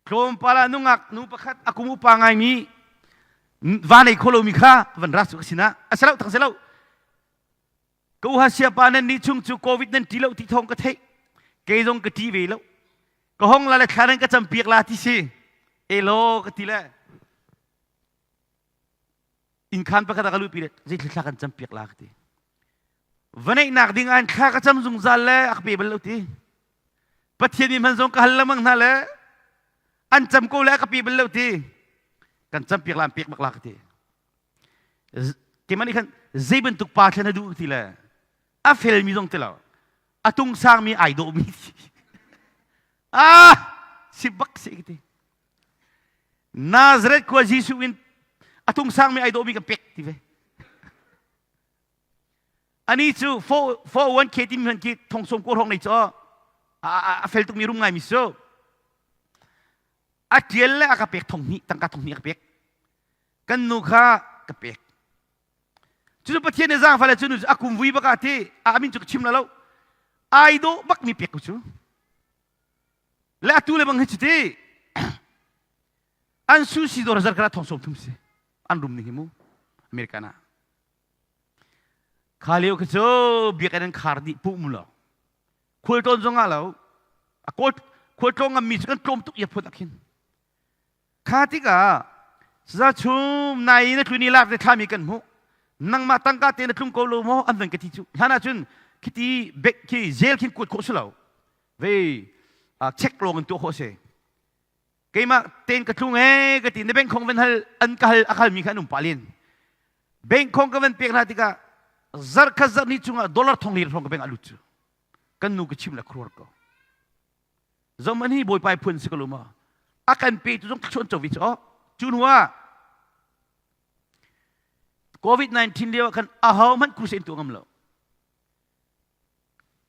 Tlawmpal ah nungak nu pakhat a kum upa ngaimi va nei kho lomi kha van ra su ka sinah a si lo tak si lo ka uha siapa nan nih chung cu covid nan ṭi lo ti thawng ka theih kei zong ka ṭi ve lo ka hong la le thla nan ka campiak la ti si elo ka ti le Innkhan pakhat ah ka luhpi le zeithil thla kan campiak la ka ti. Va neihnak ding ah thla ka cam zungzal le a ka pe bal lo ti. Pathian mi hman zong ka hal lengmang hna le an cam ko le a ka pe bal lo ti. Kan campiak la an pek bak la ka ti. Keimah nih khan zei bantuk pa thlen a duh ti le a felmi zong ti lo a tung sangmi ai dawhmi ah si bak si ka ti. Nazareth khua Jesuh in a tung sangmi ai dawhmi ka pek ti ve. Ani cu 401k timi hman khi thong som ko hrawng nei cu a fel tukmi rum ngaimi su. A tial le a ka pek thong hnih tangka thong hnih a ka pek. Kan nu kha ka pek. Cu Pathian nih zaangfah le cu nu cu a kum vui bak ah ti a min cu ka chim la lo. Ai dawh bak mi pek ko cu. Le atu le bang hi cuti an su si dawr zarkhat ah thong sawm thum si an rum ning hi mu American ah kha lio kha cu biakinn an khar dih pu mu lo khual tawn zong ah lo a kawl khual tlawng ngam mi cu kan tlawm tuk ia phun ah khin Kha tikah saza chum nai na tlun i lak te thlami kan hmuh. Nangmah tangka te na tlung ko lo maw an van ka ti cu. Hlan ahcun khiti bek khi zel khin kuat khawh si lo. Vei check lawng in tuah khawh si. Keimah ten ka tlung ee ka ti na bank khong van hal an ka hal a hal mi kha an um pah len. Bank khong ka van pek hna tikah zarh khat zarh ni chungah dollar thong lir hrawng ka bank a lut cu. Kan nu ka chim le khuruar ko. Zohmanh hi Bawipa i phun si ko lo maw? A kan petu zong thluachuah an co ve cu. Cu hnu ah COVID-19 lio ah khan aho hmanh crusade tuah ngam lo.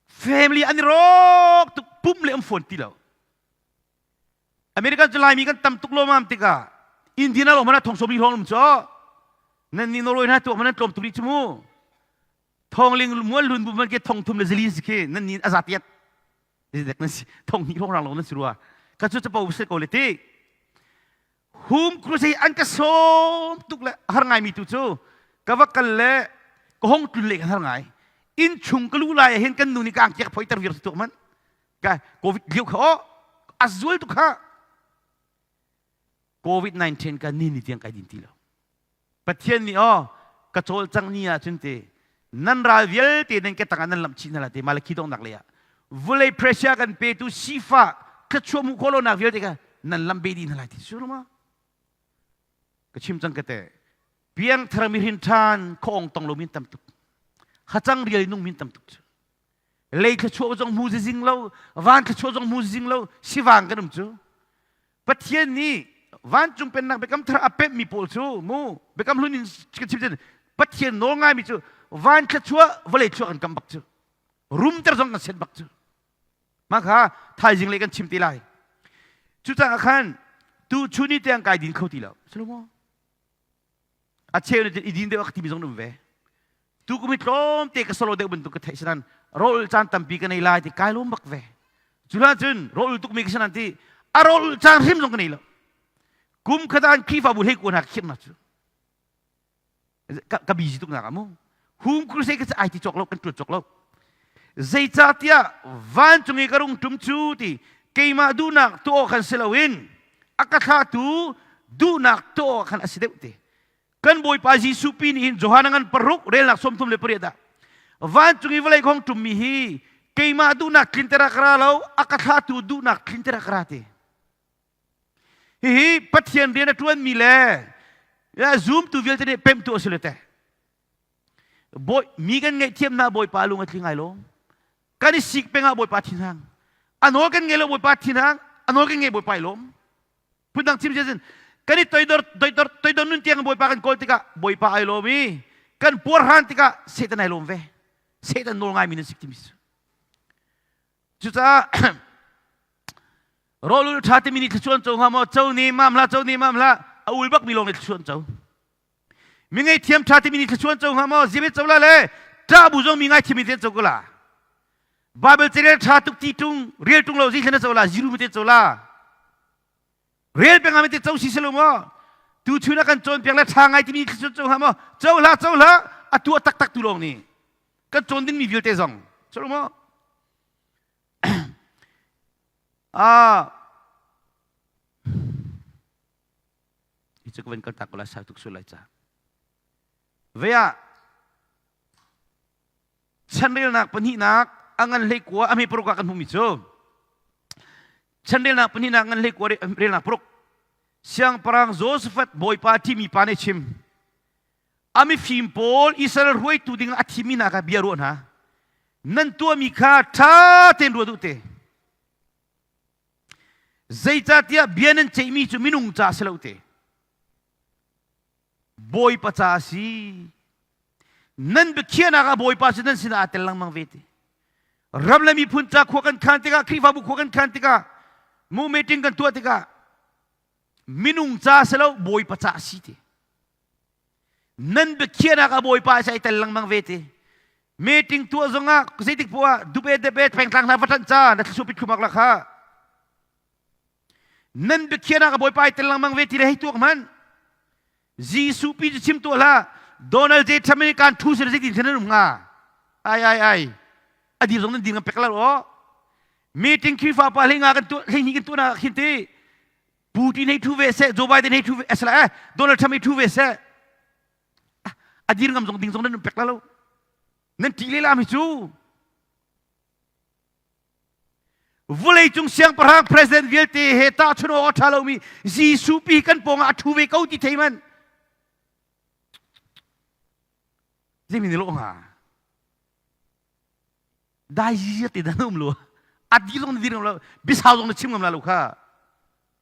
Family an i rawk tuk pum le um fawn ti lo. American cu Laimi kan tam tuk lawmam tikah Indiana lawng hmanh ah thong sawm li hrawng um cu. Nan nih Norway hna tuak hmanh an tlawm tuk rih cu mu. Thongling mual lun bu man ke thong thum le zali si khi nan nih a za tiat. Dek nan si thong hnih hrawng rang lo nan si rua ka cu capo si ko le ti hum crusade an ka sawm tuk le har ngai mi tu cu ka va kal le ka hong tlun le kan har ngai inn chung ka lu lai hin kan nu nih ka angkiak phoi ter vir tuk man ka covid liu kha o a zual tu kha covid 19 ka ni ni tiang kai din ti lo Pathian nih aw ka cawlcang ni ah cun te nan ral vialte nan ke tangah nan lamh chih hna lai te Malakhi donghnak lei ah vulei pressure kan petu sifah thluachuah hmuh khawh lonak vialte kha nan lamh be dih hna lai ti su ma ka chim cang ka te piangthar mi hrin ṭhan khaw tong lo min tam tuk hacang rial nung min tam tuk cu lei thluachuah zong hmu zing lo van thluachuah zong hmu zing lo sivang kan um cu Pathian nih vancung pennak biakam thar a pemhmi pawl cu mu biakam hlun in kan chim cun Pathian nawl ngaimi cu van thluachuah vawlei thluachuah kan kam bak cu rumter zong kan sen bak cu mah kha thaizing le kan chim te lai cucaah khan tu chun ni tiang kai din kho ti lo Salomo a cheu nih i din deuh a timi zong um ve tu kum hi tlawmte ka solo deuh bantuk ka theih sanan rawl caan tampi ka nei lai ti kai lawm bak ve cu hlan cun rawl tuk mi ka sanan ti a rawl caan hrim zong ka nei lo kum khat an Khrihfabu hlei kuan ha khirh na cu ka busy tuk nak amu hum crusade ka ai ti cawk lo kan tuan cawk lo zeicahtiah vancung i ka rung ṭum cu ti keimah duhnak tuah awk khan si loin a ka thlahtu duhnak tuah awk khan a si deuh ti kan bawipa Jesuh pi nih hin Johan a ngan paruk relnak 38 ah vancung i vawlei kong ṭummi hi keimah duhnak tlinter ah ka ra lo a ka thlahtu duhnak tlinter ah ka ra ti hihi Pathian rian a ṭuanmi le zumtu vialte nih pemhtu a si le te Bawi mi kan ngaihthiamnak Bawipa lung a tling ai lo. Kan i sik peng ah Bawipa thinhang. A nawl kan ngei lo Bawipa thinhang. A nawl kan ngei Bawipa i lawm. Phundang chim sin kan i toidor toidor toidor nun tiang Bawipa kan kawl tikah Bawipa ai lawm i kan puarhran tikah Satan ai lawm ve. Satan nawl ngai mi nan sik timi su. Cucaah rawlul ṭha timi nih thluachuah an co hnga maw? Co ni mam hlah, co ni mam hlah. A ul bak mi lawng nih thluachuah an co. Mi ngaihthiam ṭha timi nih thluachuah an co hnga maw? Zimet co la le ṭah bu zong mi ngaithiam mi te an co ko la. Bible carel ṭha tuk ti ṭung, rel ṭung lo zi thlen a co la, ziru mi te co la. Rel peng ah te co si selo maw? Tu chun a kan cawn piak le ṭha ngai timi thil cu co maw? Co hlah co hlah a tuah taktak tu lawng nih kan cawn dingmi vialte zong co maw? Ah hi cu ka van kal tak ko lai sau tuk sul lai ca. Ve ah Chanrelnak pahnihnak a ngan hlei kua a hme paruk ah kan hmuhmi cu chanrelnak pahnihnak ngan hlei kua relnak paruk siangpahrang Josaphat bawipa thimi pa nih chim a mifim pawl Israel hruaitu ding a thimi hna kha bia ruah hna nan tuahmi kha ṭha tein ruat u te zeicahtiah bia nan ceihmi cu minung ca si lo te Bawipa ca a si. Nan biakhiahnak ah Bawipa cu nan sinah aa tel lengmang ve ti. Ram le miphun ca khua kan khan tikah, Khrihfabu khua kan khan tikah, mu meeting kan tuah tikah, minung ca si lo Bawipa ca a si ti. Nan biakhiahnak ah Bawipa cu ai tel lengmang ve ti. Meeting tuah zongah zeitik poah ah dupe depe pengtlang hna va ṭanh ca na thlusuh pit khumak la kha. Nan biakhiahnak a Bawipa ai tel lengmang ve ti le hei tuak hmanh. Jesuh pi cu chim tuah hlah. Donald J. Trump nih kan thu sir zeitin nan um hnga? Ai ai ai. A dir zong nan dir ngam pek lo aw. Meeting Khrihfa pa hlei nga kan tuah hlei hnih kan tuah nak khin ti. Putin hei thu ve seh, Joe Biden hei thu ve asala eh Donald Trump hei thu ve seh. A dir ngam zong ding zong nan um pek lo. Nan ṭih lehlam hi cu. Vawleicung siangpahrang president vialte he tahchunh awk a ṭha lomi Jesuh pi kan pawngah a ṭhu ve ko ti thei man. Zeimi nih lawh hnga? Dai te dan um lo. A di zong na dir ngam lo. Bisau zong na chim ngam la lo kha.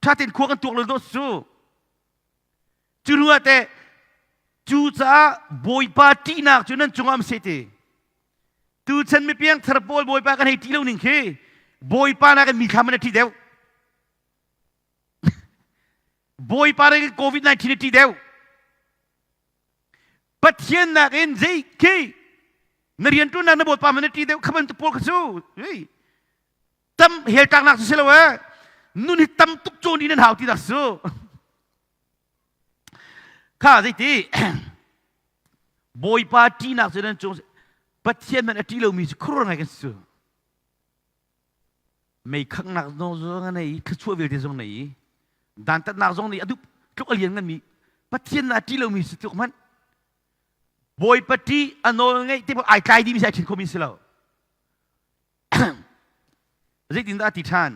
Ṭha tein khua kan tuak lo dawt cu. Cu hnu ah teh cucaah Bawipa ṭihnak cu nan cungah um seh ti. Tuchan mipiang thar pawl Bawipa kan hei ṭih lo ning khi Bawipa nakin mithlam in a ṭih deuh. Bawipa nakin COVID-19 a ṭih deuh. Pathian nakin zei khi na rianṭuannak na Bawipa man a ṭih deuh kha bantuk pawl kha cu tam hel tlaknak cu si lo ee nun hi tam tuk cawn in an hau ti dak su kha zeiti Bawipa ṭihnak cu nan cung Pathian man a ṭih lomi cu khuaruahhar ngai kan si cu mei khanghnak zong a nei thluachuah vialte zong nei i dantatnak zong nih a dup tluk a lian nganmi Pathian na ṭih lomi si tluk hmanh Bawipa ṭih a nawl ngeih te ai tlai dimi si ai ṭhin khomi si lo Zeitindah a ti ṭhan?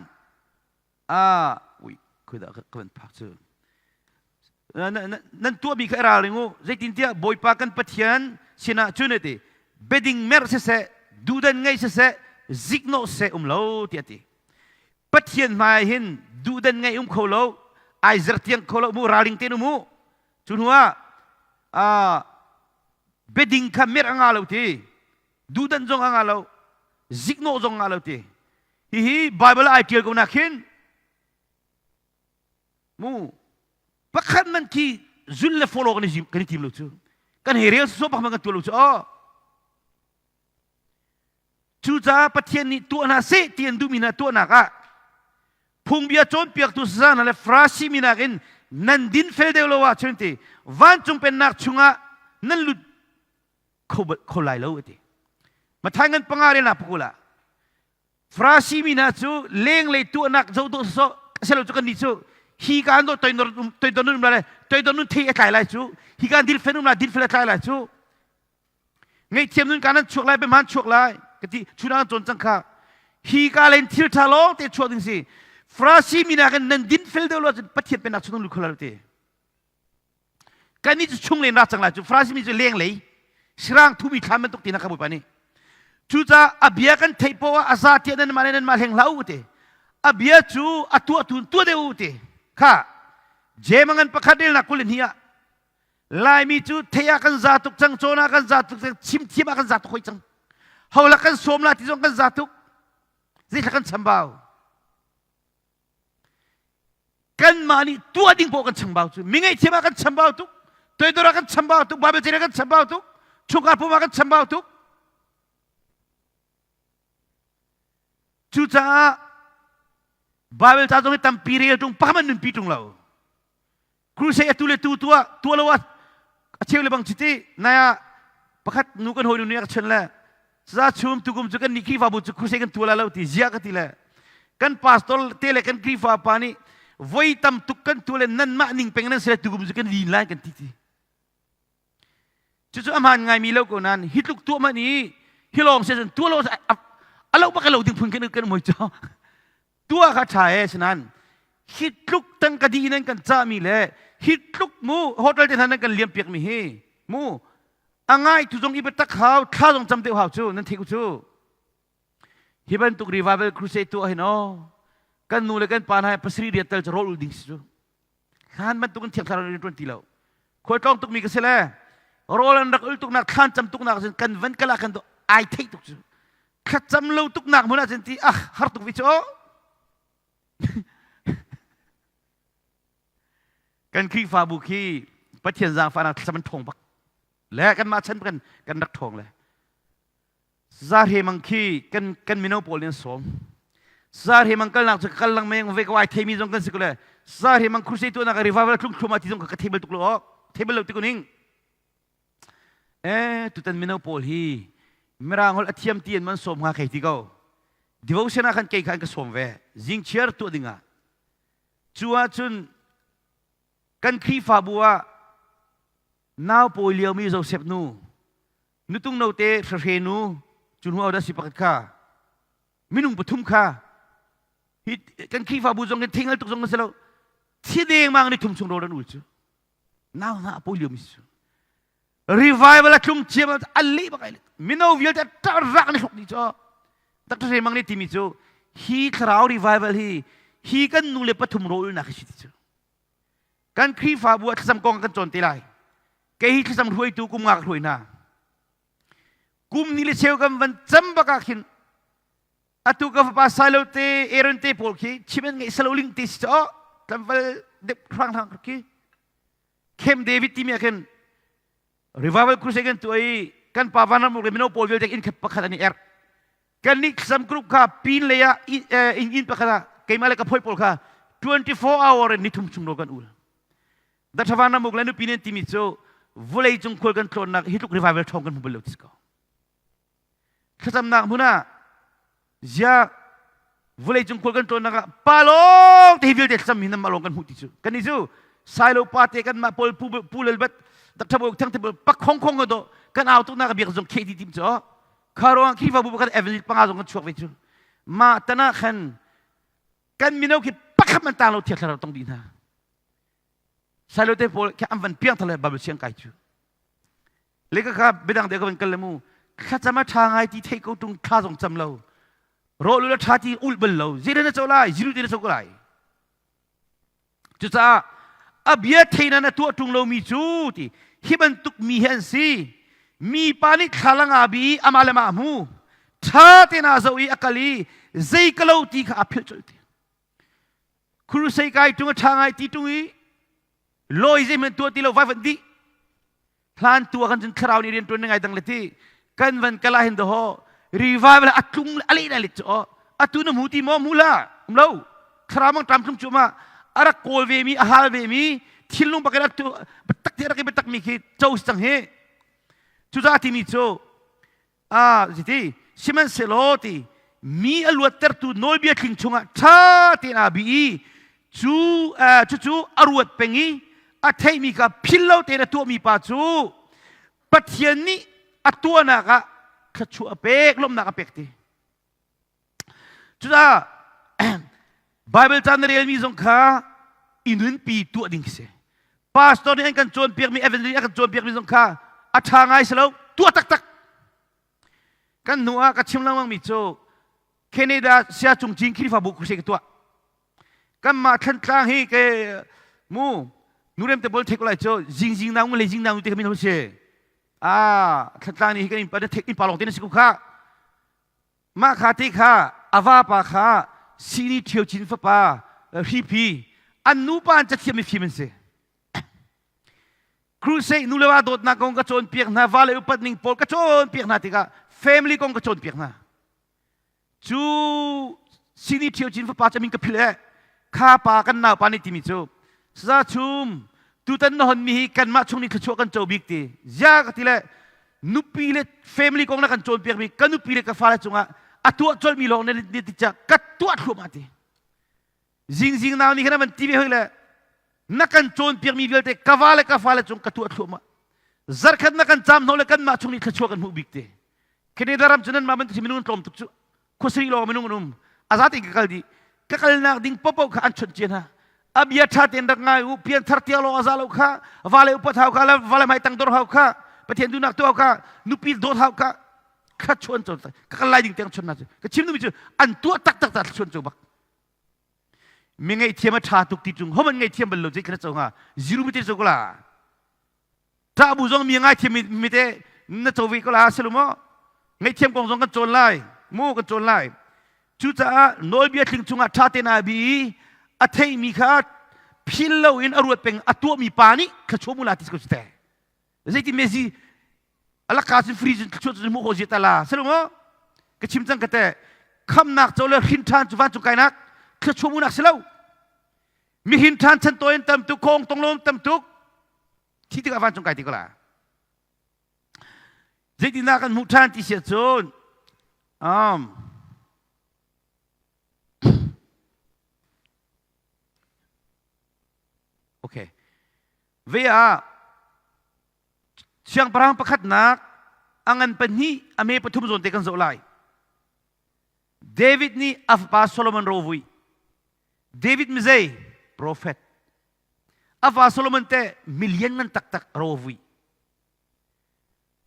Ah, ui, khuidah ka van phak cu. Nan tuahmi kha i ralring u. Zeitintiah Bawipa kan Pathian sinah cun a ti, biading merh siseh, duhdan ngei siseh, ziknawh siseh um lo tiah a ti. Pathian hmai hin duhdan ngei um kho lo, ai zertiang kho lo mu, ralring tein um u. Cu hnuah ah biading kha merh a nga lo ti. Duhdan zong a ngah lo, ziknawh zong ngah lo ti. Hihi Bible ai ṭial ko nak hin mu pakhat man khi zul le follow kan i kan i tim lo cu. Kan hei rel sawsawh bak man kan tuah lo cu. Oh. Cucaah Pathian nih tuah hna seh ti an duhmi hna tuahnak ah phungbia cawnpiaktu saza hna le Farasi mi nakin nan dinfel deuh lo ahcun ti vancung pennak chungah nan lut kho lai lo a ti. Mathai ngan panga rel na pakul ah Farasi mi hna cu lenglei tuahnak zoh dawh sawsawh asilo cu kannih cu hi ka an dawh toidor toidor nun um lai toidor nun thei a tlai lai cu hi ka an dilfen um lai dilfel a tlai lai cu ngaihthiam nun ka nan chuak lai biahman chuak lai ka ti chuna an cawn cang kha hi ka len thil ṭha lawng te chuak ding si Farasi mi nakin nan dinfel deuh lo ahcun Pathian pennak chung nan lut kho lai lo ti Kannih cu chung len ra cang lai cu Farasi mi cu lenglei sirang thumi thlam bantuk ti na ka Bawipa nih. Cucaah a bia kan theih poah ah a za tiah nanmah le nanmah hleng hlah u ti. A bia cu a tuah tu tuah deuh u ti. Kha Jeim ngan pakhat relnak 22 ah Laimi cu thei ah kan za tuk cang, cawn ah kan za tuk cang, chim thiam ah kan za tuk hoi cang. Hola kan sawm la ti zong kan za tuk. Zeithla kan chambau. Kanmah nih tuah ding poah kan chambau cu mi ngaihthiam ah kan chambau tuk toidor ah kan chambau tuk Bible ah kan chambau tuk chungkhar pum ah kan chambau tuk cucaah Bible ca zong hi tampi rel ṭung pakhat man nunpi ṭung lo. Crusade atu le tu tuah tuah lo ah a cheu le bang chiti nai ah pakhat nu kan hawi nu nih a ka chun le za chum tukum cu kan nih Khrihfabu cu crusade kan tuah la lo ti zia ka ti le kan pastor te le kan Khrihfa pa nih voi tam tuk kan tuah le nanmah ning peng nan si le tukum cu kan lin lai kan ti ti. Cucu a hmaan ngaimi lo ko nain hi tluk tuah man i hi lawng si cun tuah lo a lo bak lo ding phun kan kan mui cu tuah kha ṭha e sinan hi tluk tangka di nan kan cahmi le hi tluk mu hotel te hna nan kan liam piak mi hi mu a ngai tu zong i biatak hau thla zong cam deuh hau cu nan theih cu hi bantuk revival crusade tuah hin aw kan nu le kan pa hna pasarih riat tal cu rawl ul ding si cu Hlan bantukin thiang thlarau rian ṭuan ti lo. Khualtlawng tukmi ka si le rawl an rak ul tuknak thlan cam tuknak cun kan van kal ah khan ai theih tuk cu. Thlacam lo tuknak hmun ah cun ti ah har tuk vi cu. Kan Khrihfabu khi Pathian zaangfahnak thlacam an ṭhawng bak. Le kanmah chan kan kan rak ṭhawng le. Zahre mang khi kan kan mino pawl nih an sawm. Zahre mang kalnak cu kal lengmang ve ko ai theimi zong kan si ko le Zahre mang crusade tuahnak revival tlung thlum ah ti zong ka thei bal tuk lo ok thei bal lo ti ko ning. Eh tutan mino pawl hi mirang holh a thiam ti an man sawm hnga khei ti ko. Devotion ah khan kei kha an ka sawm ve. Zing chiar tuah dingah. Cu ahcun kan Khrihfabu ah nau pawi liomi Joseph nu nutung note hrahre nu cu hnu dah si pakhat kha minung pathum kha hi kan Khrihfabu zong kan thingal tuk zong kan si lo thi dengmang ni thum chung rawl an ul cu nau hna pawi liomi si revival a tlung ciam a leh bak ai mino vialte rak ni hlok ni cu Dr. Remang nih timi cu hi thlarau revival hi hi kan nu le pathum rawl nak hi si ti cu Kan Khrihfabu ah thlacam kong kan cawn te lai. Kei hi thlacam hruaitu kum nga ka hruai hna. Kum ni le cheu kan van cam bak ah khin atu ka fapa Silo te Aaron te pawl khi chim an ngeih salo ling te si cho tlamval dep hrang hrang khi Camp David timi ah khin revival crusade kan tuah i kan pa van ram le mino pawl vialte inn khat pakhat an i erh kan nih thlacam group kha pin lei ah inn inn pakhat ah keimah le ka phoi pawl kha 24 hour in nithum chung ro kan ul Dathavan ramuk le nupi nen timi cu vulei cung khual kan tlawnnak hi tluk revival ṭhawng kan hmu bal lo ti ko thlacamnak hmun ah zia vulei cung khual kan tlawnnak ah pa lawng te hi vialte thlacam hi nam lawng kan hmuh ti cu kan ni cu sailo pa te kan mah pawl pu pu lel bat dakṭha thang te pak khong khong do kan au tuk nak biak zong khe ti tim cu Kha ruangah Khrihfabu pakhat evangelist panga zong kan chuak ve cu. Mah tan ah khan kan mino khi pakhat man tang lo thiang thlarau tong dih hna. Silo te pawl khi an van piang thar le Bible siang kai cu. Le ka kha biadang de ka van kal le mu thlacam a ṭha ngai ti thei ko ṭung thla zong cam lo. Rawh lu ṭha ti ulh bal lo. Zei na co lai, ziru te na co ko lai. Cucaah a bia theina na tuah ṭung lomi cu ti hi bantuk mi hi an si. Mi pa nih thlalang aa bi i amah le mah a hmu. Ṭha tein aa zoh i a kal i zei ka lo ti kha aa philh colh ti. Crusade kai ṭung a ṭha ngai ti ṭung i lawi zeihmanh tuah ti lo vai van dih. Hlan tu ah kan cun thlarau nih rian ṭuan ngai dang le ti kan van kal ah hin daw revival a tlung a leh na let cu atu na hmu ti maw hmu la um lo thlarau mang ṭam tlung cu ma a rak kawl ve mi a hal ve mi thinlung bak in atu biatak ti rak i biatak mi khi cho si cang hi cucaah timi cu Ah, ziti sihmanhsehlaw ti mi a luattertu nawlbia tling chungah ṭha tein aa bi i cu cucu a ruat peng i a theihmi kha phil lo tein a tuahmi pa cu Pathian nih a tuahnak ah thluachuah a pek lawmhnak a pek ti. Cucaah Bible ca na relmi zong kha i nunpi tuah ding si. Pastor nih an kan cawnpiakmi, evangelist nih an kan cawnpiakmi zong kha a ṭha ngai si lo, tuah taktak. Kan hnu ah ka chim lengmangmi cu Canada Sia Cung Cin Khrihfabu khuhse ka tuah. Kanmah Thlantlang hi ke mu nurem te bol thek lai cu zingzing nau le zing nau te kha min si. Ah, Thlantlang nih hi kan in pa thek in pa lawng te na si ko kha. Mah kha te kha a vapa kha Sini Ṭhio Cin fapa Hripi an nupa an cathiam mi fim an si. Crusade nu le va dawtnak kong ka cawnpiak hna, va le upat ning pawl ka cawnpiak hna tikah family kong ka cawnpiak hna. Cu Sini Ṭhio Cin fapa cu min ka philh eh. Kha pa kan naupa nih timi cu Saza Chum tutan na honmi hi kanmah chung nih thluachuah kan co bik ti. Zia ka ti le nupi le family kong na kan cawnpiakmi ka nupi le ka fale cungah a tuah colhmi lawng na ti ca ka tuah thluahmah ti. Zingzing nau nih khan a van ti ve hoi le na kan cawnpiakmi vialte ka va le ka fale cung ka tuah thluahmah. Zarkhat na kan caam hno le kanmah chung nih thluachuah kan hmuh bik ti. Canada ram cu nan mah bantuk minung tlawm tuk cu khuasari lawng minung an um a zate ka kal dih ka kalnak ding popo kha an chawnh cia hna a bia ṭha tein rak ngai u pian thar tia lawng a za lo kha vale upat hau kha vale hmai tang dor hau kha pathian duhnak tu hau kha nupi dawt hau kha kha chuan cho ka kal lai ding tiang chon na cu ka chim duhmi cu an tuah taktak ta chuan cho bak mi ngaihthiam a ṭha tuk ti ṭung homan ngaihthiam bal lo zei kha cho hnga zero mi te cho ko la Ṭahbu zong mi ngaithiam mi te na co ve ko la si lo maw? Ngaihthiam kong zong kan cawn lai. Mu kan cawn lai. Cucaah nawlbia tling chungah ṭha tein aa bi i a theimi kha phil loin a ruat peng a tuahmi pa nih thluachuah mu la ti ko te. Zeiti mezi alaka cun free cun thluachuah cun hmuh khawh zia ta la si lo maw? Ka chim cang ka te khamnak co le hrin ṭhan cu vancung kainak thluachuah munak si lo. Mihin ṭhan chan tawi tam tuk, khong tong lom tam tuk. Thi tikah vancung kai ti ko la. Zeitindah kan hmuh ṭhan ti si ahcun um, okay. Ve ah siangpahrang pakhatnak a ngan pahnih a me pathum zawn te kan zoh lai. David nih a fapa Solomon ro vui. David mizei prophet. A fa Solomon te million ngan taktak ro vui.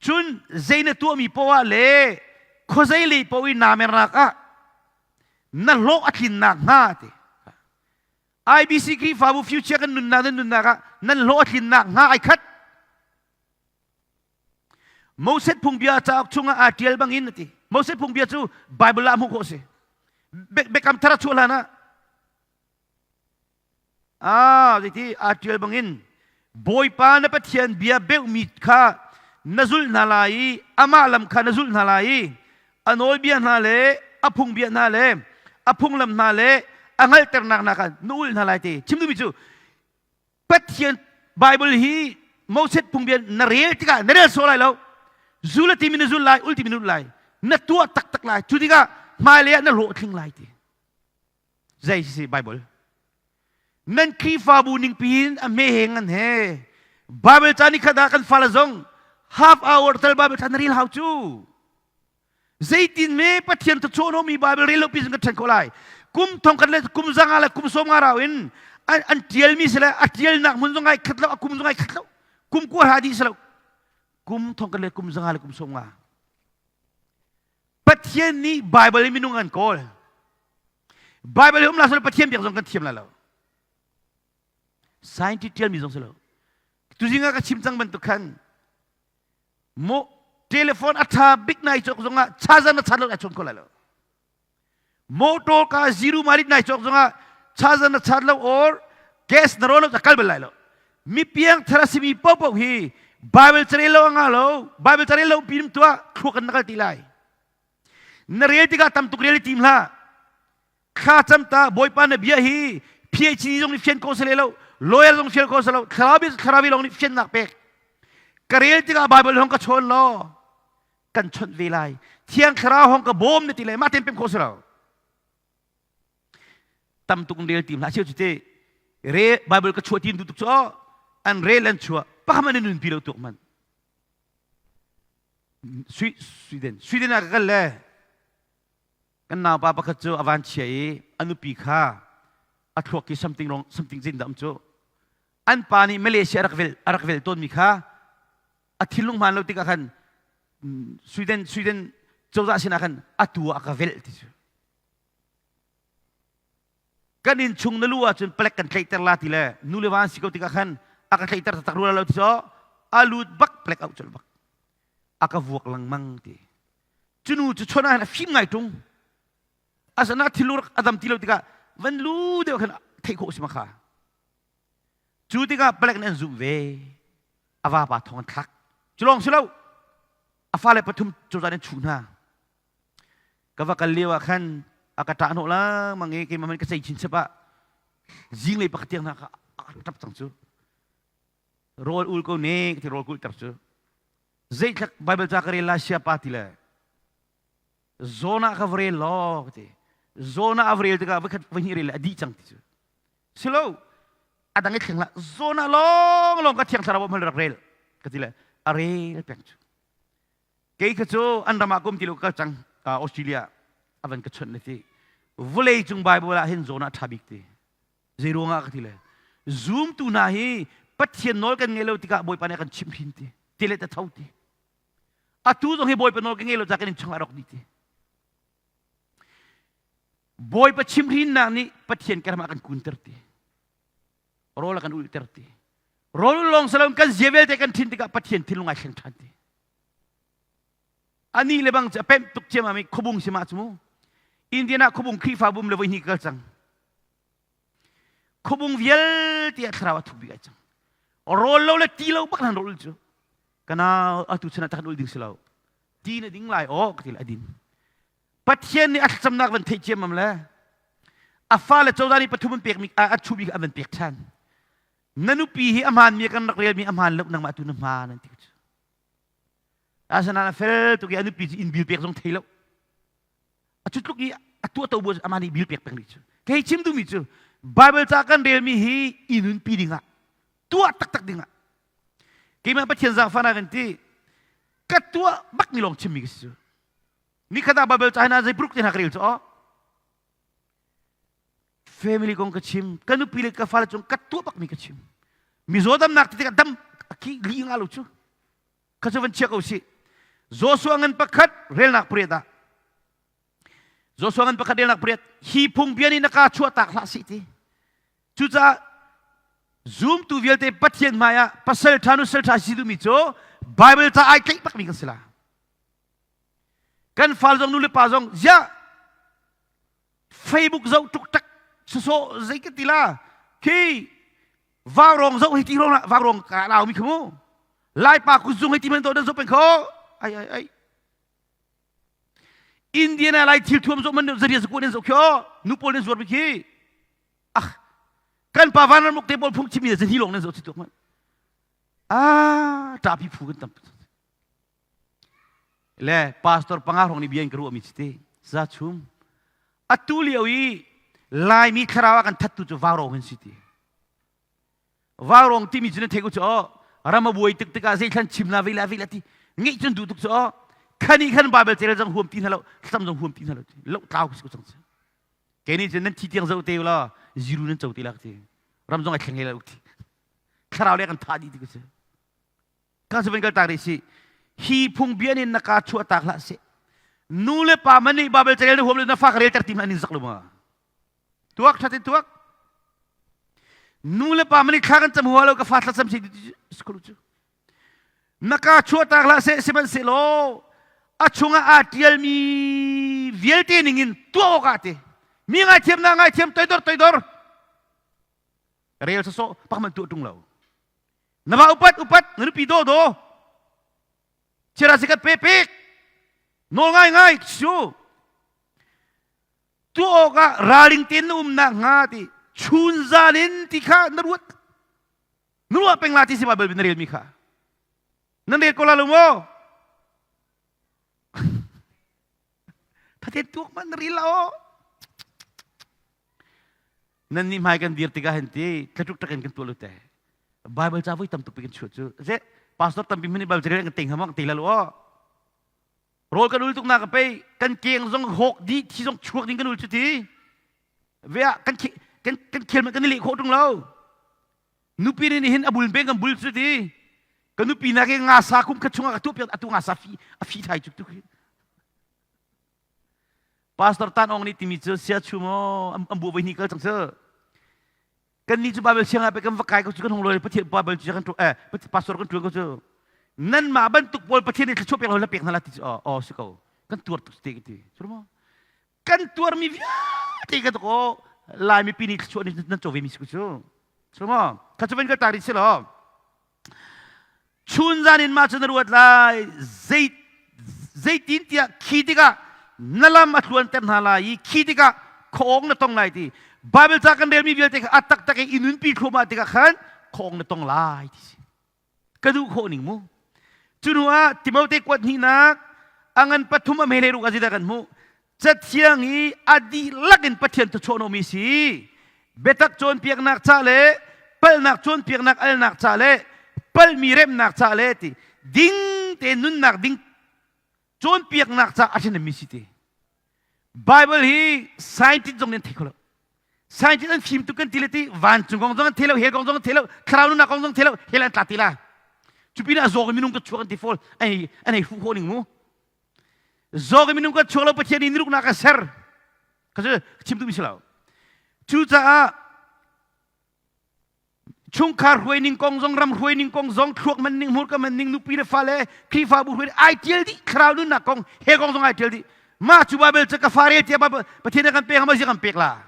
Cun zei na tuahmi poah le khuazei lei poah i naa mernak ah na hlawh a tlinnak hnga ti. IBC Khrihfabu future kan nunnak nan nunnak ah nan hlawh a tlinnak hnga ai khat. Moses phungbia cauk chungah aa ṭial bangin a ti. Moses phungbia cu Bible ah hmuh khawh a si. Biakam thar a chuah hlan ah ah zeiti aa ṭial bangin Bawipa na Pathian bia beuhmi kha na zulh hna lai i amah lam kha na zulh hna lai i a nawlbia hna le a phungbia hna le a phunglam hna le a hngalhternak hna kha na ulh hna lai ti chim duhmi cu Pathian Bible hi Moses phungbia na rel tikah na rel sawh lai lo. Zul a timi na zul lai, ul timi na ul lai. Na tuah taktak lai. Cu tikah hmailei ah na hlawhtling lai ti. Zei si Bible? Nan Khrihfabu ning piin a hme he ngan he. Bible ca ni khat ah kan fale zong half hour tal Bible ca na rel hau cu. Zeitin me Pathian thuchawhmi Bible rel lo pi kan ṭhen khawh lai. Kum thong khat le kum zanga le kum sawm nga rau in an ṭialmi si le a ṭialnak hmun zong ai khat lo, a kum zong ai khat lo. Kum kua hra dih si lo. Kum thong khat le kum zanga le kum sawm nga. Pathian nih Bible in minung an kawl. Bible hi um la Pathian biak zong kan thiam lai lo. Scientist ṭialmi zong si lo. Tuzing ah ka chim cang bantuk khan Mu telephone a ṭha bik nai cawk zongah charger na chat lo ai chawn kho lai lo. Motor ka zero mileage nai cawk zongah charger na chat lo or gas na ro lo kal bal lai lo. Mi piang thar a simi paohpaoh hi Bible carel lo a nga lo. Bible carel lo pinim tuah thluak in na kal ti lai. Na rel tikah tam tuk rel i tim hlah. Thla cam ta Bawipa na bia hi PhD zong nih fian ko sale lo lawyer zong fian ko salo thlarau thlarau lawng nih fiannak pek ka rel tikah Bible hong ka chawn law kan chawnh ve lai thiang thlarau hong ka bawm na ti le mah ten pem kho si lo tam tuk rel tim hlah cheu cu te re Bible ka chuah tim tu tuk cu an rel an chuah pakhat man nun pi lo tuk man Sweden Sweden ah ka kal le Kan naupa pakhat cu a van chia i a nupi kha a thluak khi something wrong something zin dah um cu an pa nih Malaysia a rak vel a rak vel tawnmi kha a thinlung hmaan lo tikah khan Sweden Sweden cozah sinah khan atu ah a ka velh ti cu kan inn chung na lu ahcun palek kan tlaihter la ti le nu le va an si ko tikah khan a ka tlaihter taktak rua lo ti cu a lut bak palek auh colh bak a ka vuak lengmang ti Cu nu cu chon ah hin a fim ngai ṭung. Asana thilur a dam ti lo tikah van lu deuh khan theih khawh si ma kha. Cu tikah palek nih an zumh ve. A vapa thong an thlak. Cu lawng si lo. A fale pathum cozah nih an chuh hna. Ka va kal lio ah khan A ka ṭah hnawh lengmang i keimah man ka cei chinchap ah zinglei pakhat tiang hna kha a ṭap cang cu. Rawl ul ko ne ka ti rawl kulh ter cu. Zeitlak Bible ca ka rel la siapa ti le Jonah ka va rel law ka ti. Jonah a va rel tikah voikhat voihnih rel le a dih cang ti cu. Silo a dang i thleng hlah Jonah lawng lawng ka thiang thlarau hmal rak rel ka ti le a rel peng cu. Kei kha cu an ram ah kum ti lo ka kal cang Australia a van ka chawnh le ti. Vulei cung Bible ah hin Jonah ṭha bik ti. Zei ruangah ka ti le zumtu hna hi Pathian nawl kan ngei lo tikah Bawipa nih a kan chimhhrin ti. Ti le ta tho ti. Atu zong hi Bawipa nawl ka ngei lo ca kan in chungah rawk dih ti. Bawipa chimhrinnak nih Pathian kan ram ah kan kunter ti. Rawl a kan ulhter ti. Rawl lawng salon kan zia vialte kan thin tikah Pathian thinlung ai thleng ṭhan ti. Ani le bang cu a pemh tuk ciammam i khuabung si mah cu mu. Indian ah khuabung Khrihfabu um le voi hnih ka kal cang. Khuabung vialte ah thlarau a thuk bik ai cang. Rawl lo le ti lo bak nan rawl cu. Kana atu chun ah tak ul ding si lo. Ti na ding lai aw ka ti le a din. Pathian nih a thlacamnak van theih ciammam le a fale cozah nih pathum an pekmi a chuhmi kha an van pek ṭhan. Na nupi hi a hmaanmi kan rak relmi a hmaan lo nangmah tu na hmaan an ti cu. Asinain a fel tuk i a nupi cu inn bil pek zong thei lo. A cu tluk i a tuah to bu amah nih bil pek peng rih cu. Kei chim duhmi cu Bible ca kan relmi hi i nunpi dingah tuah taktak dingah keimah Pathian zaangfahnak kan ti ka tuah bak mi lawng chimmi ka si cu. Nikhat ah Bible ca hna zei pruk te hna ka rel cu aw. Family kong ka chim, ka nupi le ka fale cung ka tuah bak mi ka chim. Mizaw damnak ti tikah dam khi li nga lo cu. Kha cu van chia ko sih. Joshua ngan pakhat relnak pariat ah Joshua ngan pakhat relnak pariat hi phungbia nih na ka chuah tak hlah sih ti. Cucaah zumtu vialte Pathian hmai ah pasal ṭha nusal ṭha si duhmi cu Bible ca ai tlaih bakmi kan si la. Kan fal zong nu le pa zong ziah Facebook zoh tuk tak sawsawh zei ka ti la khi vaurong zoh hi ti rong vaurong ka lau mi kha mu laipa kutzung hi ti man to dan zoh peng kho ai ai ai Indiana lai thil thuam zoh man zaria zaku nan zoh khio nu pawl nan zuar mi khi ah kan pa van ramuk te pawl phung chimi zani long nan zoh chi tuk man ah ṭapi phu kan tam Le pastor panga hrawng nih bia in ka ruahmi si te za chum atu lio i Laimi thlarau ah kan thattu cu vaurong hin si ti. Vaurong timi cu nan theih ko cu aw ram a buai tik tikah zeithlan chim la vei la vei la ti ngeih cun duh tuk cu aw khani khan Bible carel zong huam ti hna lo thlacam zong huam ti hna lo lo tlau si ko cang si. Kei nih cun nan thi tiang zo te la ziru nan co te la ti ram zong ai thleng hlei la ti thlarau le kan thah dih ti ko si. Ka cu van kal tak rih si. Hi phungbia nih na ka chuah tak hlah seh. Nu le pa man nih Bible carel na huam lo na fa ka relter ti hmanh an in zak lo ma. Tuak thatin tuak. Nu le pa man nih thla kan cam hua lo ka fa thlacam si school cu. Na ka chuah tak hlah seh sihmanhsehlaw a chungah aa tialmi vialte ningin tuah awkah te mi ngaithiam na ngaithiam toidor toidor rel sawsawh pakman tuah ṭung lo Na va upat upat na nupi daw daw chira sikat pe pek nawl ngai ngai su tu awk ah ralring tein na um nak hnga ti chun zan in ti kha na ruat na ruah peng la ti si Bible na rel mi kha nan rel ko la lo maw Thaten tuak man ril o. Nan nih hmai kan dir tikah hin ti thlatuk takin kan tuah lu te. Bible ca voi tam tuk kan chuah cu. Ze pastor tampi mini Bible ca kan teng hamang te la lu o. Rawl kan ul tuk na ka pei kan keng zong hawk di thi zong chuak ding kan ul cu ti. Ve ah kan kan kan khel man kan i leh khawh tung lo. Nupi nih hin a bul peng kan bul cu ti. Ka nupi na ke nga sa kum khat chungah ka tuah piak atu nga sa fi a fi thai cuk tuk hi. Pastor Tan Ong nih timi cu sia chu maw an bu voi hnih kal cang cu. Kan nih cu Bible siang ah pe kan va kai ko cu kan hung lawi Pathian Bible cu kan tu eh pastor kan tuan ko cu. Nan mah bantuk pawl Pathian nih thluachuah pek lo la pek hna la ti cu aw si ko. Kan tuar tuk te ti. Cu maw? Kan tuarmi vialte ka ko Lai mipi nih thluachuah nih nan co ve mi si ko cu. Cu maw? Kha cu van ka tar si lo. Chun zan in mah cu na ruat lai. Zei zeitin tiah khi tikah Na lam a tluanter hna lai i khi tikah khuaawng na tong lai ti. Bible ca kan relmi vialte kha a taktak i nunpi thluahmah tikah khan khuaawng na tong lai ti si. Ka duh khawh ning mu. Cu hnu ah Timote kuat hnihnak a ngan pathum a mele ruk a zidah kan hmuh. Cathiang i a dihlak in Pathian thuchuah si. Biatak cawnpiaknak ca le palhnak cawnpiaknak alnak ca le palhmi remnak ca le ti ding te nunnak ding cawnpiaknak ca a ṭhahnemmi si ti. Bible hi scientist zong nih an thei kho lo. Scientist an fim tuk kan ti le ti vancung kong zong an thei lo, hell kong zong an thei lo, thlarau nunnak kong zong thei lo, hell an tla ti la. Cu pinah a zawk in minung ka chuak an ti fawl, an hei hruh khawh ning mu. Zawk in minung ka chuak lo Pathian nih niruknak a ser. Ka cu chim duhmi si lo. Cucaah chungkhar hruaining kong zong ram hruaining kong zong thluak man ning hmurka man ning nupi le fale Khrihfabu hruai ai tial dih thlarau nunnak kong he kong zong ai tial dih mah cu Bible cu ka fa rel tiah Pathian kan pek ma kan pek la